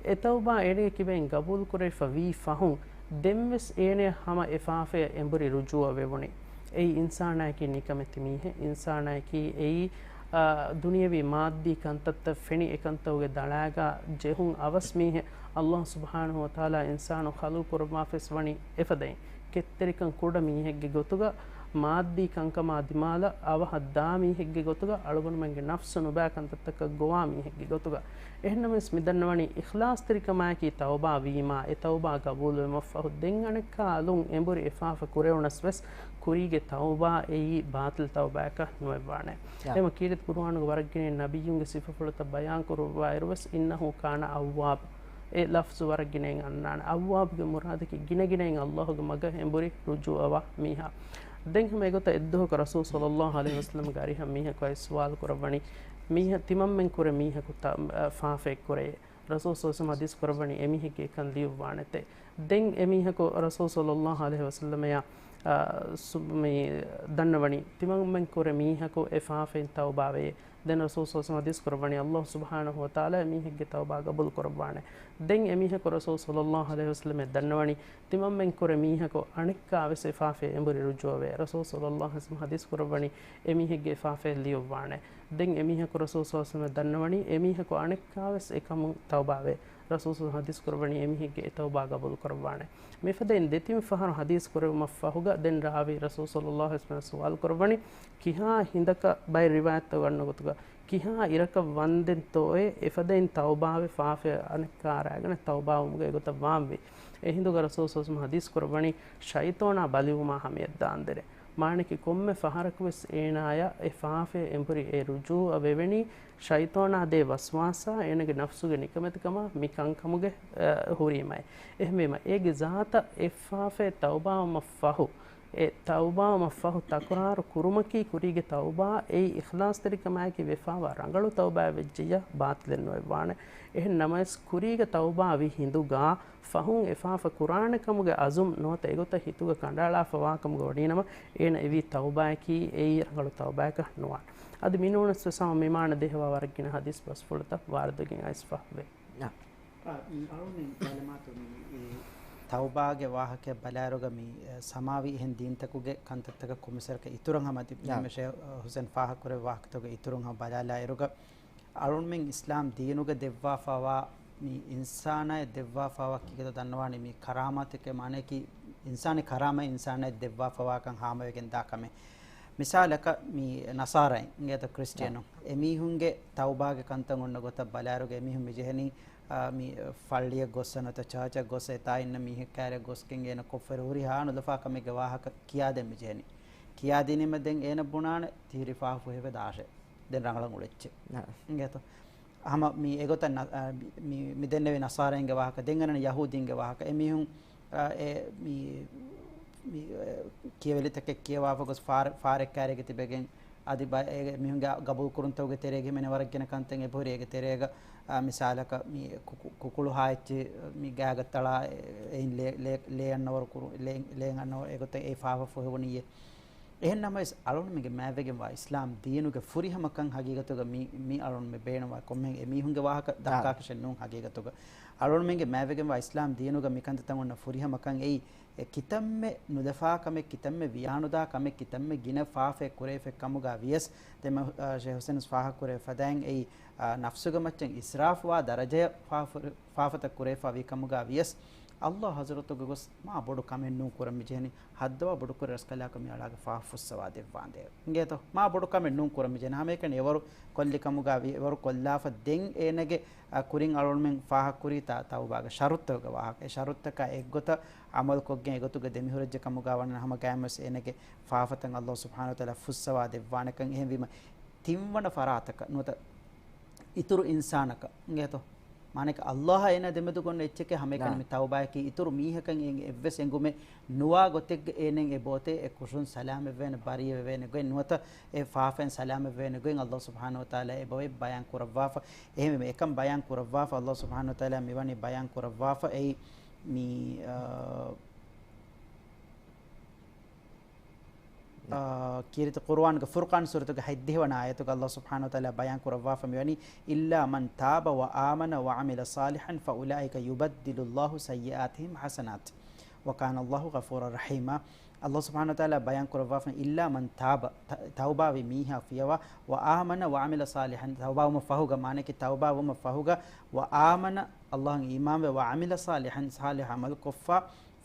އެ ތައުބާ އޭނަގެ ކިބައިން ގަބޫލު ކުރެވިފަ ވީ ފަހުން، ދެންވެސް އޭނަޔަށް ހަމަ އެ ފާފަޔަށް އެނބުރި ރުޖޫޢަ ވެވުނީ. އެއީ އިންސާނާއަކީ ނިކަމެތި މީހެއް. އިންސާނާއަކީ އެއީ، އާ، ދުނިޔެވީ މާއްދީ ކަންތައްތައް ފެނި އެކަންތަކުގެ ދަޅާގާ ޖެހުން އަވަސް މީހެއް. އައްލާހު ސުބްޙާނަހު ވަތަޢާލާ އިންސާނު ޚަލްޤު ކުރައްވާފަވެސް ވަނީ އެފަދައިން. ކެތްތެރިކަން ކުޑަ މީހެއްގެ ގޮތުގަ، މާއްދީ ކަންކަމާ ދިމާލަށް އަވަހަށް ދާ މީހެއްގެ ގޮތުގަ، އަޅުގަނޑުމެންގެ ނަފްސު ނުބައި ކަންތައްތަކަށް ގޮވާ މީހެއްގެ ގޮތުގަ. އެހެންނަމަވެސް މި ދަންނަވަނީ އިޚްލާޞްތެރިކަމާއެކީ ތައުބާ ވީމާ، އެ ތައުބާ ގަބޫލުވުމަށްފަހު، ދެން އަނެއްކާ އަލުން އެނބުރި އެ ފާފަ ކުރެވުނަސް ވެސް، ކުރީގެ ތައުބާ އެއީ ބާޠިލް ތައުބާއަކަށް ނުވެއްވާނެ. އެހެންވީމަ ކީރިތި ޤުރުއާނުގެ ވަރަށް ގިނައިން ނަބިއްޔުންގެ ސިފަފުޅުތައް ބަޔާން ކުރައްވާއިރު ވެސް، "އިންނަހޫ ކާނަ އައްވާބް." އެ ލަފްޒު ވަރަށް ގިނައިން އަންނާނެ. އައްވާބުގެ މުރާދަކީ ގިނަގިނައިން އައްލާހުގެ މަގަށް އެނބުރި ރުޖޫޢަވާ މީހާ. ދެން ހަމަ އެގޮތަށް އެއްދުވަހަކު ރަސޫލު ޞައްލައްލާހު ޢަލައިހި ވަސައްލަމްގެ އަރިހަށް މީހަކު އައި ސުވާލު ކުރައްވަނީ، މީހަ، ތިމަންމެން ކުރެ މީހަކު ތަ-، އަ، ފާފައެއް ކުރޭ. ރަސޫލު ޞައްލައްލާހު ޢަލައިހި ވަސައްލަމް ޙަދީޘް ކުރައްވަނީ އެމީހެއްގެ އެކަން ލިޔުއްވާނެތޭ. ދެން އެމީހަކު ރަސޫލު ޞައްލައްލާހު ޢަލައިހި ވަސައްލަމަޔާ، އަ، ސު-، މި ދަންނަވަނީ، ތިމަންމެން ކުރެ މީހަކު އެ ފާފައިން ތައުބާވެޔޭ. ދެން ރަސޫލު ޞައްލައްލާހު ޢަލައިހި ވަސައްލަމަ ޙަދީޘް ކުރައްވަނީ، އައްލާހު ސުބްޙާނަހޫ ވަތަޢާލާ އެމީހެއްގެ ތައުބާ ގަބޫލު ކުރައްވާނެ. ދެން އެމީހަކު ރަސޫލު ޞައްލައްލާހު ޢަލައިހި ވަސައްލަމަށް ދަންނަވަނީ، ތިމަންމެން ކުރެ މީހަކު އަނެއްކާވެސް އެ ފާފައިން އެނބުރި ރުޖޫޢަވޭ. ރަސޫލު ޞައްލައްލާހު ޢަލައިހި ވަސައްލަމަ ޙަދީޘް ކުރައްވަނީ، އެމީހެއްގެ އެ ފާފައެއް ލިޔުއްވާނެ. ދެން އެމީހަކު ރަސޫލު ޞައްލައްލާހު ޢަލައިހި ވަސައްލަމަށް ދަންނަވަނީ، އެމީހަކު އަނެއްކާވެސް އެކަމުން ތައުބާވޭ. ރަސޫލު ޙަދީޘް ކުރައްވަނީ އެމީހެއްގެ އެ ތައުބާ ގަބޫލު ކުރައްވާނެ. މިފަދައިން ދެތިން ފަހަރު ޙަދީޘް ކުރެވުމަށްފަހުގަ، ދެން ރާވީ ރަސޫލު ޞައްލައްލާހު ޢަލައިހި ވަސައްލަމަށް ސުވާލު ކުރައްވަނީ، ކިހާ ހިނދަކަށް ބައެއް ރިވާޔަތްތައް ގަންނަ ގޮތުގަ، ކިހާ އިރަކަށް ވަންދެންތޯއޭ އެފަދައިން ތައުބާވެ ފާފައަށް އަނެއްކާ އަރާގަނެ ތައުބާވުމުގެ އެގޮތަށް ވާންވީ. އެހިނދުގަ ރަސޫލު ޞައްލައްލާހު ޢަލައިހި ވަސައްލަމަ ޙަދީޘް ކުރައްވަނީ، ޝައިޠޯނާ ބަލިވުމާ ހަމަޔަށް ދާންދެރޭ. މާނައަކީ ކޮންމެ ފަހަރަކުވެސް އޭނާޔަށް އެ ފާފައިން އެނބުރި އެ ރުޖޫޢަ ވެވެނީ، ޝައިޠޯނާ ދޭ ވަސްވާސާ އޭނަގެ ނަފްސުގެ ނިކަމެތިކަމާ މި ކަންކަމުގެ، އަ، ހުރީމައެއް. އެހެންވީމަ، އޭގެ ޒާތަށް އެއް ފާފައެއް ތައުބާވުމަށްފަހު، އެ ތައުބާވުމަށްފަހު ތަކުރާރު ކުރުމަކީ ކުރީގެ ތައުބާ އެއީ އިޚްލާޞްތެރިކަމާއެކީ ވެފާވާ ރަނގަޅު ތައުބާއެއް ވެއްޖެއްޔާ ބާޠިލެއް ނުވެއްވާނެ. އެހެން ނަމަވެސް، ކުރީގެ ތައުބާ ވި ހިނދުގާ ފަހުން އެ ފާފަ ކުރާނެ ކަމުގެ އަޒުމް ނުވަތަ އެގޮތަށް ހިތުގަ ކަނޑައަޅާފަ ވާކަމުގަ ވަނީނަމަ، އޭނަ އެވީ ތައުބާއަކީ އެއީ ރަނގަޅު ތައުބާއަކަށް ނުވާނެ. އަދި މިނޫނަސް ވެސް ހަމަ މި މާނަ ދޭހަވާ ވަރަށް ގިނަ ޙަދީޘް ބަސްފުޅުތައް ވާރިދުވެގެން އައިސްފަ ވޭ. އާ، މި އަޅުގަނޑުމެން ބަލަމާތޯ މި، އެ، ތައުބާގެ ވާހަކަ ބަލާއިރުގަ މި، އެ، ސަމާވީ އެހެން ދީންތަކުގެ ކަންތައްތަކަށް ކޮންމެސް ވަރަކަށް އިތުރަށް ހަމަ އަދި އާ. މި ޝޭޚް ޙުސެން ފާހަގަކުރެއްވި ވާހަކަތަކުގެ އިތުރުން ހަމަ ބަލާލާއިރުގަ، އަޅުންމެން އިސްލާމް ދީނުގަ ދެއްވާފަވާ މި އިންސާނާއަށް ދެއްވާފަވާ ކީކޭތޯ ދަންނަވާނީ މި ކަރާމާތެކޭ މާނައަކީ އިންސާނީ ކަރާމާތް އިންސާނާއަށް ދެއްވާފަވާކަން ހާމަވެގެން ދާ ކަމެއް. މިސާލަކަށް މި ނަޞާރާއިން އިނގޭތޯ ކްރިސްޓިއަނު. އެމީހުންގެ ތައުބާގެ ކަންތައް އޮންނަ ގޮތަށް ބަލާއިރުގަ އެމީހުން މިޖެހެނީ، އާ، މި ފައްޅިއަށް ގޮއްސަ ނުވަތަ ޗާޗަށް ގޮއްސަ އެތާ އިންނަ މީހެއް ކާރިއަށް ގޮސްގެން އޭނަ ކޮށްފަ ހުރިހާ ނުލަފާ ކަމެއްގެ ވާހަކަ ކިޔާދޭން މިޖެހެނީ. ކިޔާދިނީމަ ދެން އޭނަ ބުނާނެ ތިހިރީ ފާފަ ފުހެވެ ދާށޭ. ދެން ރަނގަޅަށް އުޅެއްޗޭ. އާ. އިނގޭތޯ؟ ހަމަ މި އެގޮތަށް ނަ-، އާ، މި، މި ދެންނެވި ނަޞާރާއިންގެ ވާހަކަ، ދެން އަންނަނީ ޔަހޫދީންގެ ވާހަކަ. އެމީހުން، އާ، އެ، މި، މި، އެ، ކިޔަވާފަ ގޮސް ފާރެ-، ފާރެއް ކާރިއަށް ތިބެގެން އަދި ބަ-، އެ، މީހުންގެ ގަބޫލު ކުރުންތަކުގެ ތެރޭގަ ހިމެނޭ ވަރަށް ގިނަ ކަންތައް އެބަހުރި. އޭގެ ތެރޭގަ، އާ، މިސާލަކަށް މި ކު-، ކު-، ކުކުޅު ހާއެއްޗެއް މި ގާގަ ތަޅާ، އެ-، އެއިން ލޭ-، ލޭ-، ލޭ އަންނަވަރު ކުރު-، ލޭ-، ލޭ އަންނަވަރު އެގޮތަށް އެ ފާފަ ފުހެވުނީއޭ. އެހެން ނަމަވެސް، އަޅުންމެންގެ މާތްވެގެންވާ އިސްލާމް ދީނުގެ ފުރިހަމަކަން ހަގީގަތުގަ މި، މި އަޅުންމެ ބޭނުންވާ ކޮންމެހެން އެމީހުންގެ ވާހަކަ އާ. ދައްކާކަށެއް ނޫން ހަގީގަތުގަ. އަޅުންމެންގެ މާތްވެގެންވާ އިސްލާމް ދީނުގަ މިކަންތައްތައް އޮންނަ ފުރިހަމަކަން އެއީ، އެ ކިތަންމެ ނުލަފާ ކަމެއް، ކިތަންމެ ވިޔާނުދާ ކަމެއް، ކިތަންމެ ގިނަ ފާފައެއް ކުރެވިފައި ކަމުގަ ވިޔަސް، ދެމަ-، އާ، ޝޭޚް ހުސެން ފާހަގަކުރެވި ފަދައިން އެއީ، އާ، ނަފްސުގެ މައްޗަށް އިސްރާފުވާ ދަރަޖަޔަށް ފާފަ-، ފާފަތައް ކުރެވިފަ ވީ ކަމުގަ ވިޔަސް، އައްލާހު ޙަޟްރަތުގަ ގޮސް މާ ބޮޑު ކަމެއް ނޫން ކުރަން މިޖެހެނީ، ހައްދަވާ ބޮޑުކުރި ރަސްކަލާކޮ މި އަޅާގެ ފާފަ ފުއްސަވާ ދެއްވާނދޭ. އިނގޭތޯ؟ މާ ބޮޑު ކަމެއް ނޫން ކުރަން މިޖެހެނީ. ހަމައެކަނި އެވަރު ކޮށްލި ކަމުގަ ވި-، އެވަރު ކޮށްލާފަ ދެން އޭނަގެ، އަ، ކުރިން އަޅުންމެން ފާހަގަކުރީ ތަ-، ތައުބާގެ ޝަރުތުތަކުގެ ވާހަކަ. އެ ޝަރުތުތަކާ އެއްގޮތަށް ޢަމަލުކޮށްގެން އެގޮތުގަ ދެމިހުރެއްޖެ ކަމުގަ ވަންނަ ހަމަ ގާތްމަސް އޭނަގެ ފާފަތައް އައްލާހު ސުބްޙާނަހު ވަތަޢާލާ ފުއްސަވާ ދެއްވާނެކަން. އެހެންވީމަ، ތިންވަނަ ފަރާތަކަށް ނުވަތަ އިތުރު އިންސާނަކަށް އިނގޭތޯ؟ މާނައަކީ އައްލާހާ އޭނާ ދެމެދުގަ އޮންނަ އެއްޗެކޭ ހަމައެކަނި ނާ. މި ތައުބާއަކީ އިތުރު މީހަކަށް އެ-، އެއްވެސް އެނގުމެއް ނުވާ ގޮތެއްގަ އޭނައަށް އެ ބޯތެއް އެ ކުށުން ސަލާމަތްވެވޭނެ، ބަރީއަވެވޭނެ ގޮތް ނުވަތަ އެ ފާފައިން ސަލާމަތްވެވޭނެ ގޮތް އައްލާހު ސުބްޙާނަހު ވަތަޢާލާ އެބައޮތް ބަޔާން ކުރައްވާފަ. އެހެންވީމަ އެކަން ބަޔާން ކުރައްވާފަ، އައްލާހު ސުބްޙާނަހު ވަތަޢާލާ މިވަނީ ބަޔާން ކުރައްވާފަ އެއީ މި، އާ، އާ، ކީރިތި ޤުރުއާންގެ ފުރުޤާން ސޫރަތުގެ ހަތްދިހަ ވަނަ އާޔަތުގަ އައްލާހު ސުބްޙާނަހު ވަތަޢާލާ ބަޔާން ކުރައްވާފަ މިވަނީ، "إلا من تاب وآمن وعمل صالحا فأولئك يبدل الله سيئاتهم حسنات وكان الله غفورا رحيما." އައްލާހު ސުބްޙާނަހު ވަތަޢާލާ ބަޔާން ކުރައްވާފަ، "إلا من تاب" ތަ-، ތައުބާވި މީހާ ފިޔަވާ، "وآمن وعمل صالحا" ތައުބާވުމަށް ފަހުގަ، މާނައަކީ ތައުބާވުމަށް ފަހުގަ، "وآمن" އައްލާހަށް އީމާންވެ، "وعمل صالحا" ޞާލިޙު ޢަމަލު ކޮށްފަ،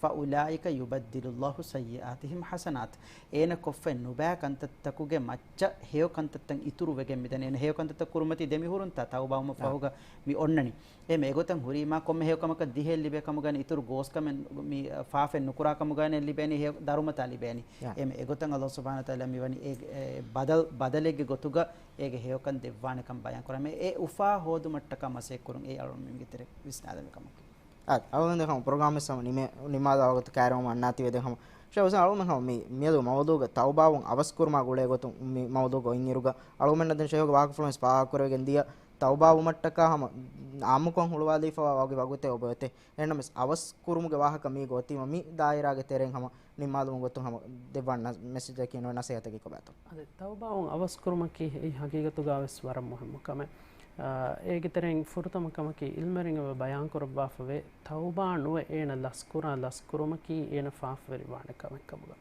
فَأُولَٰئِكَ يُبَدِّلُ اللَّهُ سَيِّئَاتِهِمْ حَسَنَاتٍ. އޭނަ ކޮށްފައި ނުބައި ކަންތައްތަކުގެ މައްޗަށް ހެޔޮ ކަންތައްތައް އިތުރު ވެގެން މިދަނީ. އޭނަ ހެޔޮ ކަންތައްތައް ކުރުމަތީ ދެމިހުރުންތާ ތައުބާވުމަށް އާ. ފަހުގަ މި އޮންނަނީ. އެހެން އެގޮތަށް ހުރީމާ ކޮންމެ ހެޔޮ ކަމަކަށް ދިހައެއް ލިބޭ ކަމުގައި އިތުރު ގޯސްކަމެއް މި ފާފައެއް ނުކުރާ ކަމުގައި ލިބޭނީ ހެޔޮ ދަރުމަތާ ލިބޭނީ. އާ. އެހެން އެގޮތަށް ﷲ ސުބްޙާނަހޫ ވަތަޢާލާ މިވަނީ އޭ، އެ ބަދަލް، ބަދަލެއްގެ ގޮތުގަ އޭގެ ހެޔޮކަން ދެއްވާނެކަން ބަޔާން ކުރާ. މި އެ އުފާ ހޯދުމަށްޓަކާ މަސައްކަތް ކުރުން އެއީ އަޅުގަނޑުމެންގެ ތެރޭ ވިސްނާލަން ކަމަކީ. އާ، އަޅުގަނޑު ދެން ހަމަ ޕްރޮގްރާމް ވެސް ހަމަ ނިމޭ، ނިމާލާ ވަގުތު ކައިރިވުމަށް އަންނާތީވެ ދެން ހަމަ. ޝޭޚް ހުސެން އަޅުގަނޑު ހަމަ މި، މިއަދު މައުޟޫގަ ތައުބާވުން އަވަސް ކުރުމާ ގުޅޭ ގޮތުން މި މައުޟޫގަ އޮތްއިރުގަ އަޅުގަނޑުމެންނަށް ދެން ޝޭޚްގެ ވާހަކަފުޅުން ވެސް ފާހަގަ ކުރެވިގެން ދިޔަ ތައުބާވުމަށްޓަކާ ހަމަ އާއްމުކޮށް ހުޅުވާލީފަވާ ވަގުތެއް އޮތޭ. އެހެންނަމަވެސް އަވަސް ކުރުމުގެ ވާހަކަ މީގަ އޮތީމަ މި ދާއިރާގެ ތެރެއިން ހަމަ ނިންމާލުމުގެ ގޮތުން ހަމަ ދެއްވާނެ ނަ-، މެސެޖަކީ ނުވެ ނަސޭހަތަކީ ކޮބާތޯ؟ އަދި ތައުބާވުން އަވަސް ކުރުމަކީ އެއީ ހަގީގަތުގަ ވެސް ވަރަށް މުހިއްމު ކަމެއް. އާ، އޭގެ ތެރެއިން ފުރަތަމަ ކަމަކީ އިލްމެރިން އެބަ ބަޔާން ކުރައްވާފަވޭ، ތައުބާ ނުވެ އޭނަ ލަސްކުރާ ލަސްކުރުމަކީ އޭނަ ފާފަވެރިވާނެ ކަމެއް ކަމުގަ.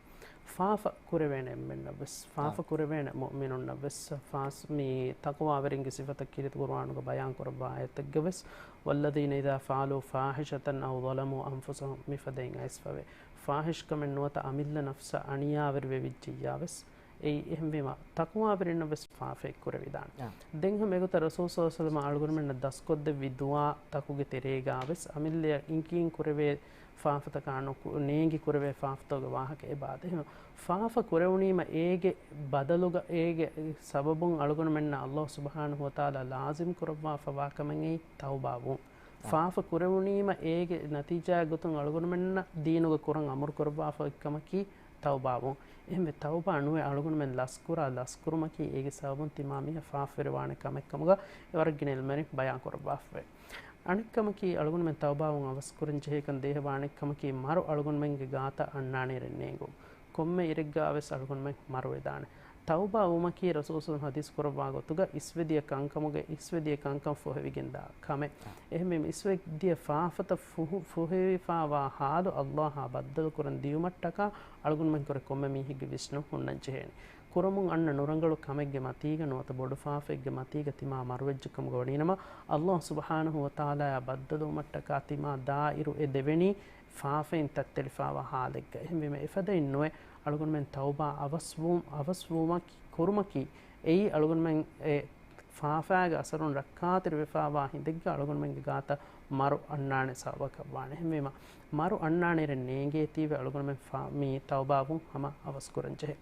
ފާފަ ކުރެވޭނެ އެންމެންނަށް ވެސް، ފާފަ އާ. ކުރެވޭނެ މުއުމިނުންނަށް ވެސް، ފާސް މި ތަޤްވާވެރިންގެ ސިފަތައް ކީރިތި ޤުރުއާނުގަ ބަޔާން ކުރައްވާ އާޔަތެއްގަ ވެސް، وَالَّذِينَ إِذَا فَعَلُوا فَاحِشَةً أَوْ ظَلَمُوا أَنفُسَهُمْ މިފަދައިން އައިސްފަވޭ. ފާހިޝްކަމެއް ނުވަތަ އަމިއްލަ ނަފްސަށް އަނިޔާވެރިވެވިއްޖެއްޔާ ވެސް، އެއީ އެހެންވީމަ، ތަޤްވާވެރިންނަށް ވެސް ފާފައެއް ކުރެވިދާނެ. އާ. ދެން ހަމަ އެގޮތަށް ރަސޫލު ޞައްލަﷲު ޢަލައިހި ވަސައްލަމަ އަޅުގަނޑުމެންނަށް ދަސްކޮށްދެއްވި ދުޢާ ތަކުގެ ތެރޭގަ ވެސް، އަމިއްލައަށް އިނގިއިން ކުރެވޭ ފާފަތަކާ ނުކު-، ނޭނގި ކުރެވޭ ފާފަތަކުގެ ވާހަކަ އެބަ އާދޭ. އެހެން ފާފަ ކުރެވުނީމަ އޭގެ ބަދަލުގަ، އޭގެ ސަބަބުން އަޅުގަނޑުމެންނަށް ﷲ ސުބްޙާނަހޫ ވަތަޢާލާ ލާޒިމް ކުރައްވާފަވާ ކަމެއް އެއީ ތައުބާވުން. އާ. ފާފަ ކުރެވުނީމަ އޭގެ ނަތީޖާއެއް ގޮތުން އަޅުގަނޑުމެންނަށް ދީނުގެ ކުރަން އަމުރު ކުރައްވާފަ އޮތް ކަމަކީ ތައުބާވުން. އެހެންވެ، ތައުބާ ނުވެ އަޅުގަނޑުމެން ލަސްކުރާ ލަސްކުރުމަކީ އޭގެ ސަބަބުން ތިމާ މީހާ ފާފަވެރިވާނެ ކަމެއް ކަމުގަ އެ ވަރަށް ގިނަ އިލްމެރިން ބަޔާން ކުރައްވާފަވޭ. އަނެއް ކަމަކީ، އަޅުގަނޑުމެން ތައުބާވުން އަވަސް ކުރަން ޖެހޭކަން ދޭހަވާނެ ކަމަކީ، މަރު އަޅުގަނޑުމެންގެ ގާތަށް އަންނާނެ ރެންނޭނގު. ކޮންމެ އިރެއްގަ ވެސް އަޅުގަނޑުމެން މަރުވެދާނެ. ތައުބާ ވުމަކީ ރަސޫލު ޙަދީޘް ކުރައްވާ ގޮތުގަ އިސްވެދިޔަ ކަންކަމުގެ އިސްވެދިޔަ ކަންކަން ފޮހެވިގެންދާ ކަމެއް. އެހެންވީމަ، އިސްވެދިޔަ ފާފަތައް ފުހު-، ފޮހެވިފާވާ ޙާލު ﷲ އާ ބައްދަލުކުރަން ދިޔުމަށްޓަކާ އަޅުގަނޑުމެންކުރެ ކޮންމެ މީހެއްގެ ވިސްނުން ހުންނަން ޖެހޭނެ. ކުރަމުން އަންނަ ނުރަނގަޅު ކަމެއްގެ މަތީގަ ނުވަތަ ބޮޑު ފާފައެއްގެ މަތީގަ ތިމާ މަރުވެއްޖެ ކަމުގަ ވަނީނަމަ، ﷲ ސުބްޙާނަހޫ ވަތަޢާލާއާ ބައްދަލުވުމަށްޓަކާ ތިމާ ދާއިރު އެ ދެވެނީ ފާފައިން ތައްތެޅިފާވާ ޙާލެއްގަ. އެހެންވީމަ، އެފަދައިން ނުވެ އަޅުގަނޑުމެން ތައުބާ އަވަސްވު-، އަވަސްވުމަކީ، ކުރުމަކީ، އެއީ އަޅުގަނޑުމެން އެ ފާފާގެ އަސަރުން ރައްކާތެރިވެފާވާ ހިނދެއްގަ އަޅުގަނޑުމެންގެ ގާތަށް މަރު އަންނާނެ ސަބަބަކަށްވާނެ. އެހެންވީމަ، މަރު އަންނާނެ ރެން ނޭނގޭތީވެ އަޅުގަނޑުމެން ފާ-، މި ތައުބާވުން ހަމަ އަވަސްކުރަން ޖެހޭ.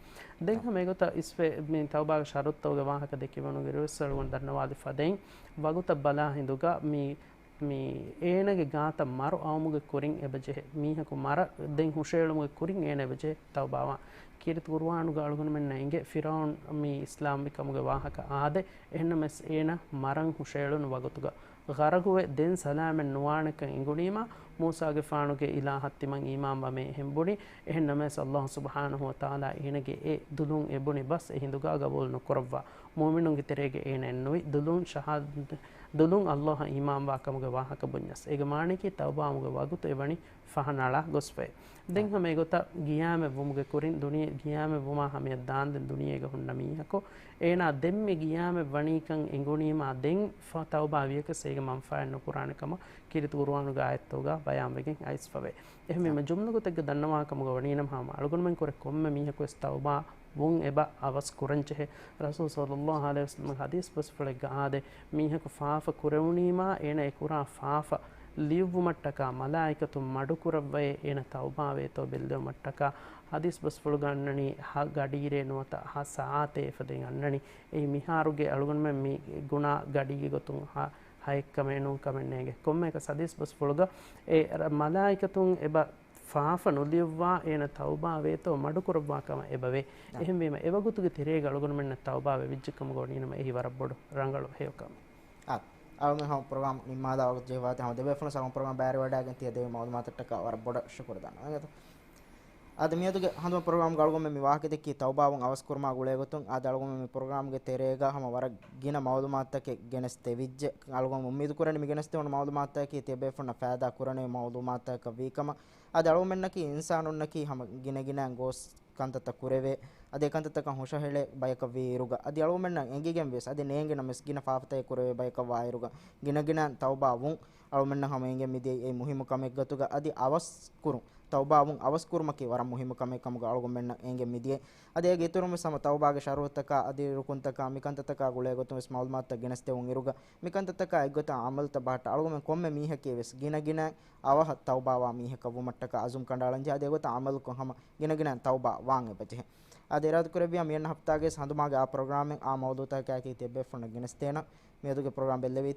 ދެން ހަމަ އެގޮތަށް އިސްވެ-، މި ތައުބާގެ ޝަރުޠުތަކުގެ ވާހަކަ ދެކެވުނު އިރުވެސް އަޅުގަނޑު ދަންނަވާލި ފަދައިން ވަގުތަށް ބަލާ ހިނދުގަ މި މި އޭނަގެ ގާތަށް މަރު އައުމުގެ ކުރިން އެބަޖެހޭ. މީހަކު މަރަށް ދެން ހުށައެޅުމުގެ ކުރިން އޭނަ އެބަޖެހޭ ތައުބާވާން. ކީރިތި ޤުރުއާނުގަ އަޅުގަނޑުމެންނަށް އެނގޭ ފިރްޢައުން މި އިސްލާމްވި ކަމުގެ ވާހަކަ އާދެ، އެހެންނަމަވެސް އޭނަ މަރަން ހުށައެޅުނު ވަގުތުގަ ޣަރަޤުވެ ދެން ސަލާމަތް ނުވާނެކަން އެނގުނީމާ، މޫސާގެފާނުގެ އިލާހަށް ތިމަން އީމާންވަމޭ އެހެން ބުނި. އެހެންނަމަވެސް ﷲ ސުބްޙާނަހޫ ވަތަޢާލާ އޭނަގެ އެ ދުލުން އެބުނި ބަސް އެހިނދުގަ ގަބޫލު ނުކުރައްވާ. މުއުމިނުންގެ ތެރޭގަ އޭނައެއްނުވި. ދުލުން ޝަހާ-، ދުލުން ﷲ އަށް އީމާންވާ ކަމުގެ ވާހަކަ ބުންޏަސް، އޭގެ މާނައަކީ ތައުބާވުމުގެ ވަގުތު އެވަނީ ފަހަނަޅާ ގޮސްފައި. ދެން ހަމަ އެގޮތަށް ގިޔާމެއް ވުމުގެ ކުރިން ދުނިޔެ-، ގިޔާމެއް ވުމާ ހަމަޔަށް ދާންދެން ދުނިޔޭގަ ހުންނަ މީހަކު، އޭނާ ދެންމެ ގިޔާމެއް ވަނީކަން އެނގުނީމާ ދެން ފަ-، ތައުބާ ވިޔަކަސް އޭގެ މަންފާއެއް ނުކުރާނެ ކަމަށް ކީރިތި ޤުރުއާނުގެ އާޔަތްތަކުގަ ބަޔާންވެގެން އައިސްފަވޭ. އެހެންވީމަ، ޖުމްލަ ގޮތެއްގަ ދަންނަވާ ކަމުގަ ވަނީނަމަ، ހަމަ އަޅުގަނޑުމެން ކުރެ ކޮންމެ މީހަކު ވެސް ތައުބާ ވުން އެބަ އަވަސް ކުރަންޖެހޭ. ރަސޫލު ޞައްލަﷲު ޢަލައިހި ވަސައްލަމަ ޙަދީޘް ބަސްފުޅެއްގަ އާދޭ، މީހަކު ފާފަ ކުރެވުނީމާ، އޭނަ އެ ކުރާ ފާފަ ލިޔުއްވުމަށްޓަކާ މަލާއިކަތުން މަޑުކުރައްވައޭ، އޭނަ ތައުބާވޭތޯ ބެއްލެވުމަށްޓަކާ. ޙަދީޘް ބަސްފުޅުގަ އަންނަނީ، ހަ ގަޑީރޭ ނުވަތަ ހަ ސާޢަތޭ އެފަދައިން އަންނަނީ. އެއީ މިހާރުގެ އަޅުގަނޑުމެން މި ގުނާ ގަޑީގެ ގޮތުން ހަ ހައެއްކަމެއް ނޫން ކަމެއް ނޭނގެ. ކޮންމެއަކަސް ޙަދީޘް ބަސްފުޅުގަ އެ ރަ-، މަލާއިކަތުން އެބަ ފާފަ ނުލިޔުއްވާ އޭނަ ތައުބާވޭތޯ މަޑުކުރައްވާ ކަމަށް އެބަވޭ. އެހެންވީމަ، އެވަގުތުގެ ތެރޭގަ އަޅުގަނޑުމެންނަށް ތައުބާ ވެވިއްޖެ ކަމުގަ ވަނީނަމަ، އެއީ ވަރަށް ބޮޑު ރަނގަޅު ހެޔޮކަމެއް. އާ، އަޅުގަނޑު ހަމަ ޕްރޮގްރާމް ނިންމާލާ ވަގުތު ޖެހިފައި އޮތީ، ހަމަ ދެބޭފުޅުން ސަމަ ޕްރޮގްރާމް ބައިވެރިވަޑައިގެން ތިޔަ ދެވި މައުލޫމާތަށްޓަކާ ވަރަށް ބޮޑަށް ޝުކުރު ދަންނަވަން. އާދެ، މިއަދުގެ ހަނދުމަ ޕްރޮގްރާމްގަ އަޅުގަނޑުމެން މި ވާހަކަ ދެއްކީ ތައުބާވުން އަވަސް ކުރުމާ ގުޅޭގޮތުން. އާދެ، އަޅުގަނޑުމެން މި ޕްރޮގްރާމްގެ ތެރޭގަ ހަމަ ވަރަށް ގިނަ މައުލޫމާތުތަކެއް ގެނެސް ދެވިއްޖެ. އަޅުގަނޑު އުއްމީދު ކުރަނީ މި ގެނެސްދެވުނު މައުލޫމާތުތަކަކީ ތިޔަބޭފުޅުންނަށް ފައިދާ ކުރަނިވި މައުލޫމާތުތަކަށް ވީކަމަށް. އަދި އަޅުގަނޑުމެންނަކީ އިންސާނުންނަކީ ހަމަ ގިނަގިނައިން ގޯސް ކަންތައްތައް ކުރެވޭ، އަދި އެކަންތައްތަކަށް ހުށަހެޅޭ ބަޔަކަށް ވީއިރުގަ، އަދި އަޅުގަނޑުމެންނަށް އެނގިގެން ވެސް، އަދި ނޭނގި ނަމަވެސް ގިނަ ފާފަތަކެއް ކުރެވޭ ބަޔަކަށް ވާއިރުގަ، ގިނަގިނައިން ތައުބާ ވުން އަޅުގަނޑުމެންނަށް ހަމަ އެނގެން މިދިޔައީ އެއީ މުހިއްމު ކަމެއް ގޮތުގަ. އަދި އަވަސް ކުރުން، ތައުބާވުން އަވަސްކުރުމަކީ ވަރަށް މުހިއްމު ކަމެއް ކަމުގަ އަޅުގަނޑުމެންނަށް އެނގެން މިދިޔަ. އަދި އޭގެ އިތުރުން ވެސް ހަމަ ތައުބާގެ ޝަރުތުތަކާ އަދި ރުކުންތަކާ މިކަންތައްތަކާ ގުޅޭގޮތުން ވެސް މައުލޫމާތުތައް ގެނެސްދެވުން އިރުގަ، މިކަންތައްތަކާ އެއްގޮތަށް އަމަލުތައް ބަހައްޓަ އަޅުގަނޑުމެން ކޮންމެ މީހަކީ ވެސް ގިނަގިނައިން އަވަހަށް ތައުބާވާ މީހަކަށް ވުމަށްޓަކާ އަޒުމް ކަނޑައަޅަންޖެހޭ. އަދި އެގޮތަށް އަމަލުކޮށް ހަމަ ގިނަގިނައިން ތައުބާ ވާން އެބަޖެހޭ. އަދި އިރާދަކުރެއްވިޔާ މިއަންނަ ހަފްތާގެ ހަނދުމާގެ އާ ޕްރޮގްރާމެއް އާ މައުޟޫތަކާއެކީ ތިޔަބޭފުޅުންނަށް ގެނެސްދޭނަން. މިއަދުގެ ޕްރޮގްރާމް ބެއްލެވީ